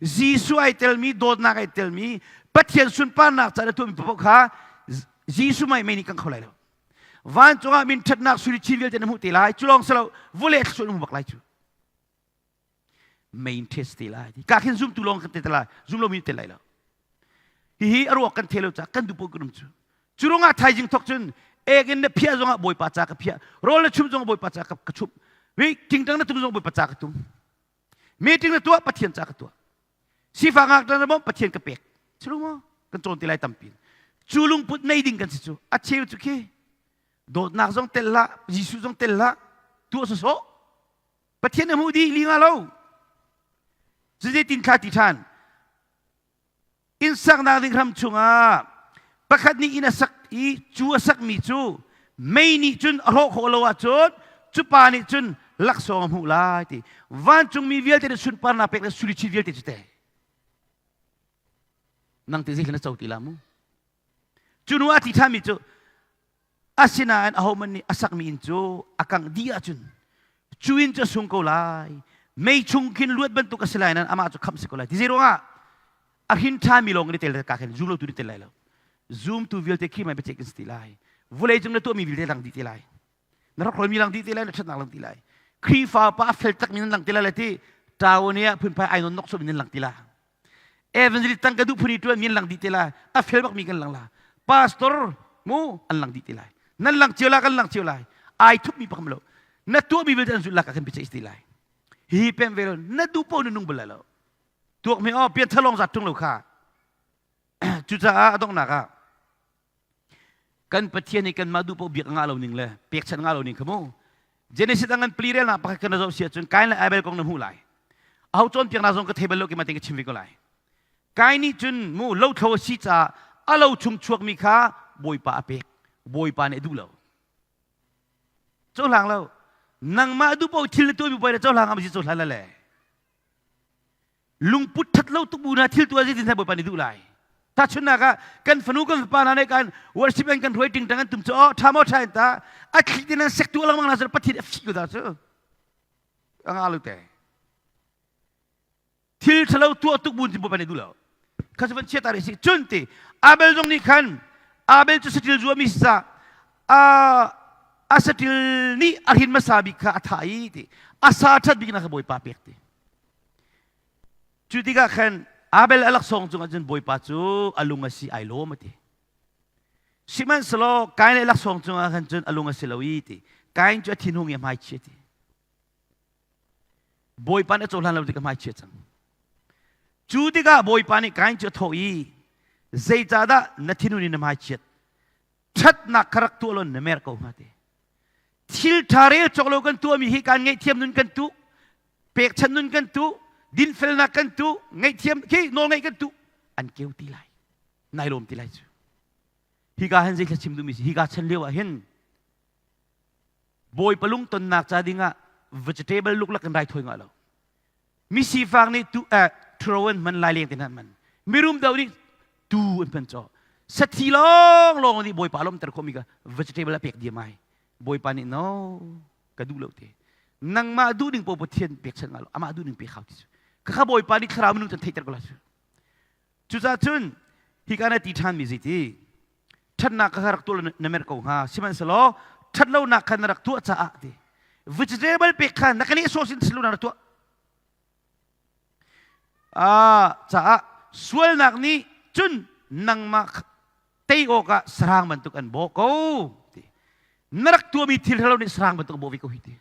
Jesuh ai telmi dawtnak ai telmi Pathian sunparnak ca na tuahmi paoh kha Jesuh mei mei nih kan kho lai lo. Vancung ah min ṭhatnak sui chin vialte na hmuh te lai. Cu lawng si lo vawlei thluachuah na hmu bak lai cu. Main test te lai. Ka khin zumtu lawng kan te te lai. Zum lomi te lai lo. Hihi a ruak kan the lo ca kan duh paoh kan um cu. Cu ruangah thaizing thok cun ek in na phiah zongah Bawipa ca ka phiah. Rawl na chum zongah Bawipa ca ka chumh. Vi tingtang na tum zong Bawipa ca ka tum. Meeting na tuah Pathian ca ka tuah. Sifak ngak na bawmh Pathian ka pek. Silu maw? Kan cawn ti lai tampi. Cu lungput nei ding kan si cu. A cheu cu khi dawtnak zong tel hlah, Jesuh zong tel hlah, tuah sawsawh. Pathian na hmuh dih li nga lo. Cuti tin thla ti ṭhan. Inn saknak ding hram chungah pakhat nih inn a sak i cu a sakmi cu mei nih cun a hrawh khawh lo ahcun cu pa nih cun laksawng a hmuh lai ti vancungmi vialte nih sunparnak pek le sulichin vialte cu te nang te zei na co ti la mu cu nu a ti ṭhanmi cu Asinain ahohmanh nih a sakmi inn cu a kangh dih ahcun cu inn cu a sung ko lai. Mei chung khin luat bantuk a si lai nain amah cu khamh si ko lai. Ti zei ruangah a hrin ṭhami lawng in i tel ka khin zum lotu nih tel lai lo. Zumtu vialte khi mai biaceih kan si ti lai. Vulei cung na tuahmi vialte lang dih te lai. Na rak mi lang dih te lai, na ṭhatnak lang ti lai. Khrihfa pa a fel takmi nan lang ti lai le ti ṭaone ah phunphai ai non nok sawm in nan lang ti la. Evangelist tang ka duh phun i ṭuan mi an lang dih te lai. A fel bak mi kan lang la. Pastor mu an lang dih te lai. Nan lang cio la kan lang cio lai. Ai thup mi pakam lo. Na tuah mi vialte an zulh la ka kan biaceih ti lai. Hi pem ve lo na duh po na nung bal lai lo. Tuak mi oh pian thalong zat tung lo kha. Cucaah a donghnak ah kan Pathian nih kanmah duh paoh biak ngah lo ning le pekchanh ngah lo ning kha mu Genesis ang an pli relnak pakhat kan zoh si ahcun Kain le Abel kong na hmuh lai aho cawnpiaknak zong ka thei bal lo keimah tein ka chim ve ko lai Kain nih cun mu lothlo a si caah a lo chung chuakmi kha Bawipa a pek Bawipa nih a duh lo cohlang lo nangmah duh paoh thil na tuahmi puai le cohlang am si cohlan le le. Lungput ṭhat lo tuk bu na thil tuah zeitin dah Bawipa nih duh lai? Tahchunhnak ah kan fanu kan fapa hna nih kan worship an kan hruai tingtang an tum cu oh ṭha maw ṭha in ta a thli tin an sek tu lengmang na cu Pathian a fi ko ta cu a nga lo te. Thil ṭhalo tuah tuk bu in Bawipa nih duh lo. Kha cu van chia ta rih si. Cun ti Abel zong nih khan Abel cu saṭil zuami si ca a a saṭil nih a hrin hmasa bik kha a thah i ti a sa ṭhat bik na kha Bawipa pek ti. Cu tikah khan Abel a laksawng cungah cun Bawipa cu a lung a si ai lawm a ti. Sihmanhsehlaw Kain le laksawng cungah khan cun a lung a si lo i ti. Kain cu a thinhung i a hmaichia ti. Bawipa nih a cohlan lo tik a hmaichia cang. Cu tikah Bawipa nih Kain cu a thawh i zeicahdah na thinhun in na hmaichiat? Ṭhatnak kha rak tuah law na mer ko hnga ti. Thil ṭha rel cawk lo kan tuahmi hi kan ngaihthiam nun kan tuh, pekchan nun kan tuh, dinfelnak kan tuh, ngaihthiam khi nawlngaih kan tuh, an keu ti lai. Nai lawm ti lai cu. Hika hin zei thla chim duhmi si hika chan lio ah hin Bawipa lungtonnak ca dingah vegetable luklak in raithawi ngah lo. Mi sifak nih tu eh ṭhuro an hman lai leng te hna an hman. Mirum deuh nih tu an hman caw. Sathi lawng lawng nih Bawipa lawmter khawhmi kha vegetable a pek diam ai. Bawipa nih no ka duh lo te. Nangmah duh ding paoh Pathian pekchanh ngah lo. Amah duh ning pek hau ti cu. Khakha Bawipa nih thlarau minung can theihter ko lai cu. Cucaah cun hika na ti ṭhanmi zeiti ṭhatnak kha rak tuah na merh ko hnga sihmanhsehlaw ṭhatlonak kha na rak tuah caah ti vegetable pek kha na ka nehsawh sin silo na rak tuah caah sualnak nih cun nangmah tei awkah sarang bantuk an bawh ko ti na rak tuahmi thil ṭhalo nih sarang bantuk an bawh ve ko hi ti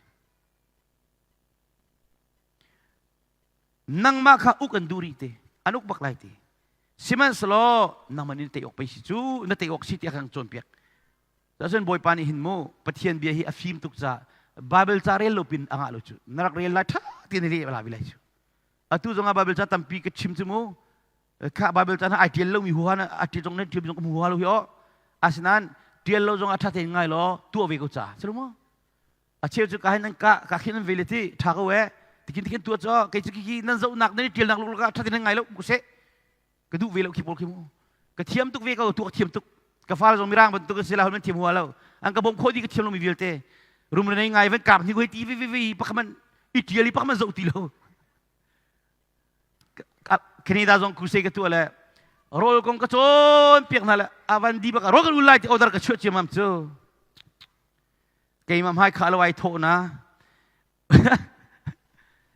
Nangmah kha uk an duh rih te, an uk bak lai ti. Sihmanhsehlaw nangmah nih na tei awk pei si cu, na tei awk si tiah kan cawnpiak. Cun Bawipa nih hin mu Pathian bia hi a fim tuk caah Bible ca rel lo pin a ngah lo cu. Na rak rel lai ṭha tein na leh la lai cu. Atu zongah Bible ca tampi ka chim cu mu. Kha Bible ca na ai ṭial lomi huha na a ṭial zong na ṭial zong ka hmu huha lo hi aw. Asinain ṭial lo zong a ṭha tein ngai law tuah ve ko ca. Si lo maw? A cheu cu ka hin nan ka ka khin nan ve le ti ṭha ko e tikin tikin tuah cu kei cu khi nan zohnak nan i ṭialnak luklak ah ṭha tein nan ngai lo ku seh ka duh ve lo khi pawl khi mu ka thiam tuk ve ko tuah ka thiam tuk ka fale zong mirang bantuk an si la hon thiam hua lo an ka bawm khawh dih ka thiam lomi vialte rum le nei ngai van kap ni ko ti ve ve ve pakhat man i ṭial i pakhat man zoh ti lo Canada zong crusade ka tuah le rawl kong ka cawn piak hna le avan di bak rawl kan ul lai ti order ka chuah ciamam cu Keimah hmai kha lo ai thawh na.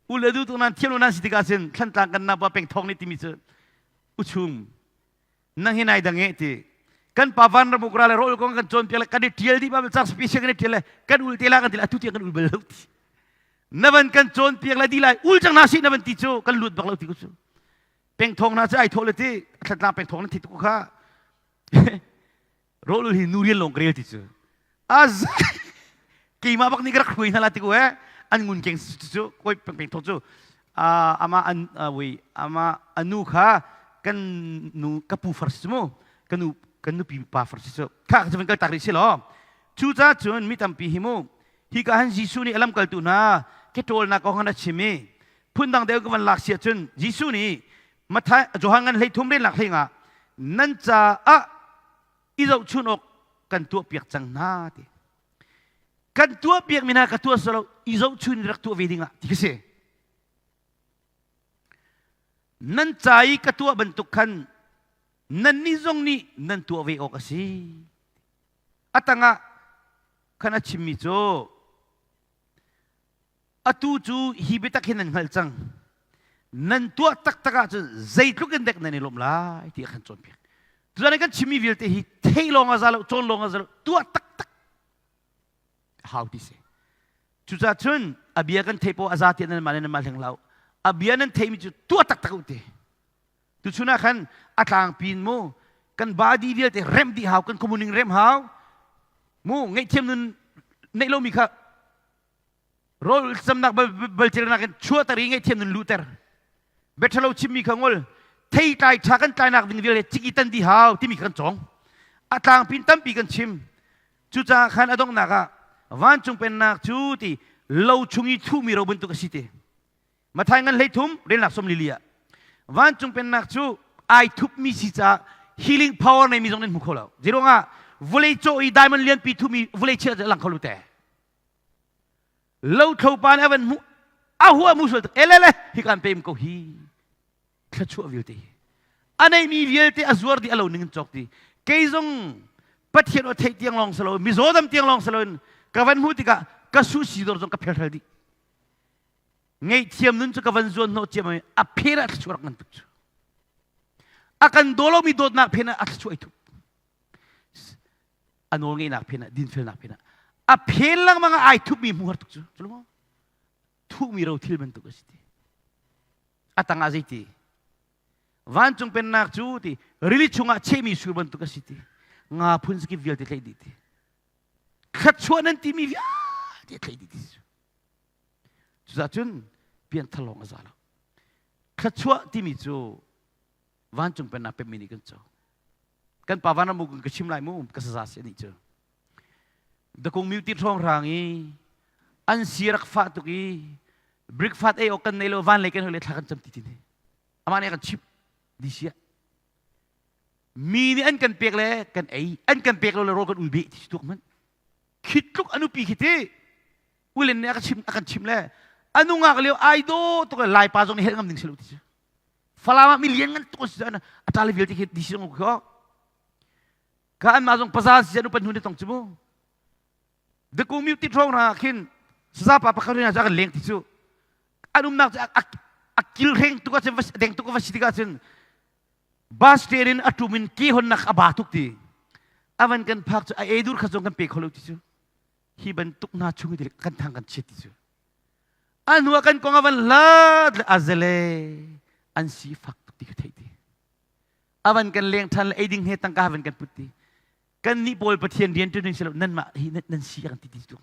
U le du tu nan thiam lo nan si tikah cun thlantlang kan napa peng thawng nih timi cu uchum nang hi nai dang e ti kan pa van ram ukra le rol kong kan cawn piak le kan i tial dih ba cang special kan i tial le kan ul te la kan ti le atu tiang kan ul bal lo ti na van kan cawn piak le di lai ul cang na si na van ti cu kan lut bak lo ti ku cu peng thawng na cu ai thawh le ti thlatlang peng thawng na thi tu kha Rawl hi nu rian lawng ka rel ti cu. Az keimah bak nih ka rak hruai hna la ti ko eh. An ngun keng cu koi peng peng thok cu ama an wei ama anu kha kan nu ka pu far si cu mu ka nu kan nupi pa far si cu kha ka van kal tak rih si law cu ca cun mi tampi hi mu hi ka han Jesuh nih a lamkaltu hna ke ṭawlnak kong han a chim i phundang deuh ka van lak si ahcun Jesuh nih Matthai Johan ngan 13 relnak hleinga nan caah i zohchun awk kan tuahpiak cang hna ti kan tuahpiak mi hna ka tuah solo i zohchun rak tuah ve dingah ti ka si nan ca i ka tuah bantuk khan nannih zong nih nan tuah ve awk a si a tangah khan a chimmi cu Atu cu hi biatak hi nan hngalh cang. Nan tuah taktak ahcun zeitluk in dek nan i lawmh lai ti a kan cawnpiak. Tutan kan chimmi vialte hi theih lawng a za lo, cawn lawng a za lo, tuah taktak hau ti si. Cucaah cun a bia kan theih poah a za tiah nan mah le nan mah hleng hlah u. A bia nan theihmi cu tuah taktak u ti. Tuchun ah khan a tlangpi in mu kan body vialte remh dih hau, kan communing remh hau. Mu ngaihthiam nun neih lomi kha rawl camnak balcirnak in chuahter i ngaihthiam nun luhter biaṭhalo chimmi kha ngol theitlai ṭha kan tlainak ding vialte ciki tan di hau timi kha kan cawng a tlangpin tampi kan chim cucaah khan a donghnak ah vancung pennak cu ti lo chung i thuhmi ro bantuk a si ti Mathai ngan 13 relnak 44 ah. Vancung pennak cu ai thupmi si caah healing power neimi zong nan hmu kho lo. Zeiruangah vawlei cawh i diamond lianpi thumi vawlei chia cu a lang kho lo te. Lo thlo pa nih a van hmuh a hua mu sual tuk elele hi kan pem ko hi thluachuah vialte hi a neimi vialte a zuar dih a lo ning in cawk ti kei zong Pathian aw theih tiang lawng si lo mizaw dam tiang lawng si loin ka van hmuh tikah ka su si dor zong ka phelhral dih ngaihthiam nun cu ka van zuan hnawh ciam a phen ah thluachuah rak ngan tuk cu a kan daw lomi dawtnak phen ah a thluachuah i thup a nawl ngeihnak phen ah dinfelnak phen ah a phen lengmang ah ai thupmi hmu har tuk cu cu maw thuhmi ro thil bantuk a si ti a tang ah zeiti vancung pennak cu ti rili chungah chehmi sur bantuk a si ti nga phun zakip vialte tlaih dih ti thluachuah nan timi vialte tlaih dih ti cucaah cun pianthar lawng a za lo thluachuah timi cu vancung pennak pemmi nih kan co kan pa van mu ka chim lai mu ka saza si nih cu dakung miu ti ṭhawng rang i an si rak fah tuk i breakfast ei awk kan nei lo van lei kan hoi le thla kan cam ti ti ne amah nih a kan chimh di sia mi nih an kan pek le kan ei an kan pek lo le rawl kan ul beh ti tuk man khi tluk anupi khi ti ulen nih a kan chim a kan chim le anu ngak lio ai do tuk le lai pa zong nih helh ngam ding si lo ti cu falam ah mi lian ngan tuk si a ṭa le vialte khi di si zong ko ka an mah zong paza si anu pan hnu ne tong cu mu Dakung mi ti ṭhawng hna khin saza pa pakhat hna cu a kan leng ti cu an umnak cu a kil hreng tuk ahcun deng tuk va si tikah cun bus stand in a ṭum in ke honnak a ba tuk ti a van kan phak cu a edur kha zong kan pe kho lo ti cu hi bantuk hna chung i kan thang kan chiat ti cu a hnu ah kan kong a van hlat le a zele an si fak tuk ti ka theih ti a van kan leng ṭhan le ei ding he tangka van kan put ti kan nih pawl Pathian rian ṭuan ding si lo nanmah hi nan si kan ti ti tu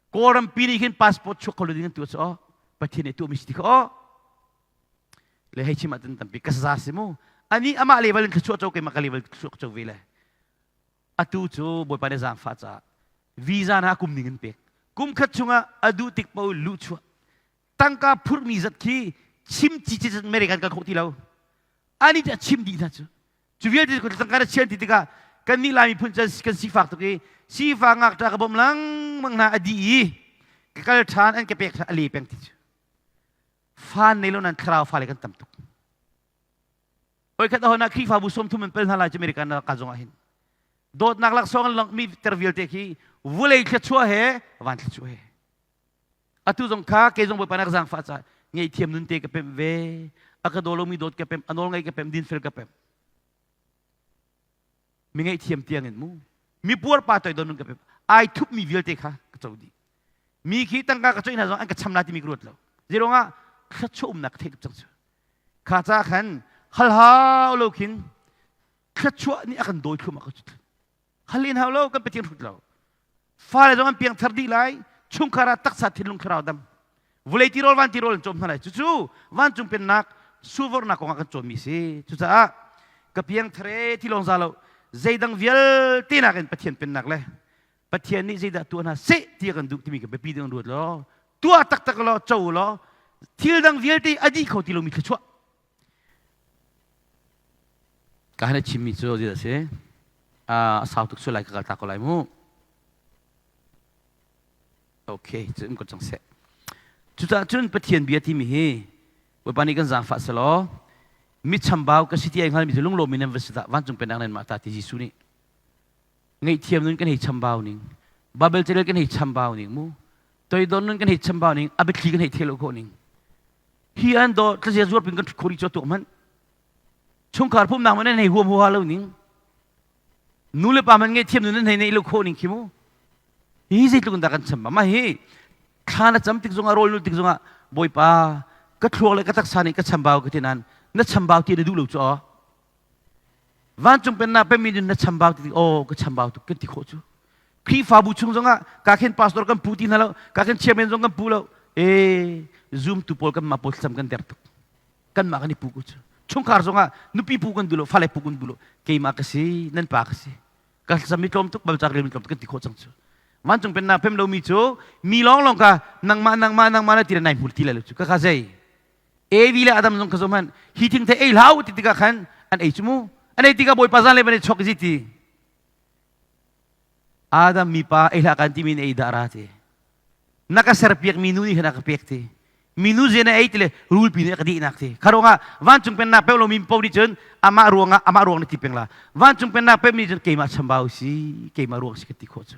Kawlram pi nih khin passport chuak kho lo ding an tu cu oh Pathian nih tuahmi si ti kha oh le hei chim ah cun tampi ka za si mu ani amah level in thluachuah co keimah ka level thluachuah co ve le atu cu Bawipa nih zaangfah caah visa na kum ning in pek kum khat chungah a duh tik paoh luh chuah tangka phurhmi zat khi chim ci ci American kal khawh ti lo ani cu a chim dih hna cu Cu vialte cu tangka na chian ti tikah kannih Lai miphun can kan sifak tuk i sifak ngakṭah ka bawmh lengmang hna a dih i ka kal ṭhan an ka pek ṭhan a le peng ti cu fa nei lo nan thlarau fale kan tam tuk. Oi khat ahon ah Khrihfabu 30 an pel hna lai cu American ka zong ah hin dawtnak laksawng an langmi ter vialte khi vulei thluachuah he van thluachuah he Atu zong kha kei zong Bawipa na ka zaangfah caah ngaihthiam nun te ka pemh ve. A ka daw lomi dawt ka pemh, a nawl ngaih ka pemh, dinfel ka pemh. Mi ngaihthiam tiang in mu. Mi puarpa toidor nun ka pemh. Ai thupmi vialte kha ka co dih. Mi khi tangka ka coih hna zong an ka cham la timi ka ruat lo. Zeiruangah thluachuah umnak ka theih tuk cang cu. Kha ca khan hal hau lo khin thluachuah nih a kan dawi thluahmah ko cu. Hal in hau lo kan Pathian hrut lo. Fale zong an piangthar dih lai. Chungkhar ah taksa thinlung thlarau dam. Vulei tirawl van tirawl an cawm hna lai. Cucu vancung pennak suvornak kong ah kan cawnmi si. Cucaah ka piangthar e ti lawng za lo. Zeidang vialte nakin Pathian pennak le Pathian nih zeidah tuah hna seh ti a kan duh timi ka biapi ding ruat law tuah taktak law co law thil dang vialte a dih kho ti lomi thluachuah Ka han chimmi cu zeidah a si? A sau tuk sual lai ka kal ta ko lai mu. Okay, cu um ko cang seh. Cucaah cun Pathian bia timi hi Bawipa nih kan zaangfah selaw mi chambau ka si ti ai hngalmi cu lunglawm in nan va si dah vancung pennak nan mah ta ti Jesuh nih ngaihthiam nun kan hei chambau ning Bible carel kan hei chambau ning mu toidor nun kan hei chambau ning a biathli kan hei thelo khawh ning hi an do tlazia zuar pin kan khori cho tuk man chungkhar pumnak man hei huam huha lo ning nu le pa man nge thiam nun hei nei lo kho ning khi mu hi zeitluk in dah kan cham ma hi thla na cam tik zongah rawl nul tik zongah bawipa ka thluak le ka taksa nih ka chambau ka ti nan na chambau ti na duh lo cu aw Vancung pennak pemi nun na chambau ti oh ka chambau tuk kan ti khawh cu. Khrihfabu chung zongah ka khen pastor kan pu ti hna lo, ka khen chairman zong kan pu lo. E zoom tu pawl kan mah pawl thlacam kan der tuk. Kan mah kan i pu ko cu. Chungkhar zongah nupi pu kan duh lo, fale pu kan duh lo. Keimah ka si, nan pa ka si. Ka thlacam mi tlawm tuk, balcak rel mi tlawm tuk kan ti khawh cang cu. Vancung pennak pem lomi cu mi lawnglawng ka nangmah nangmah nangmah na ti le nai hmur ti lai lo cu. Ka ka zei? Evi le Adam zong kha zoh hmanh hi thingthei ei hlah u ti tikah khan an ei cu mu. An ei tikah Bawipa zan le van i chuak zi ti. Adam mipa ei hlah kan timi in ei dah ra ti. Na ka serpiak mi nu nih khan a ka pek ti. Minu zen a ei ti le rulpi nih a ka dihnak ti. Kha ruangah vancung pennak pek lomi paoh nih cun amah ruangah amah ruang na ti peng la. Vancung pennak pekmi cun keimah chambau si, keimah ruang si ka ti khawh cu.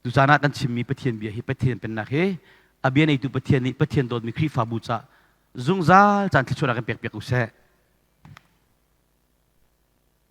Tucaan ah kan chimmi Pathian bia hi Pathian pennak hi a bia neitu Pathian nih Pathian dawtmi Khrihfabu ca zungzal caan thluachuahnak kan pek piak u seh.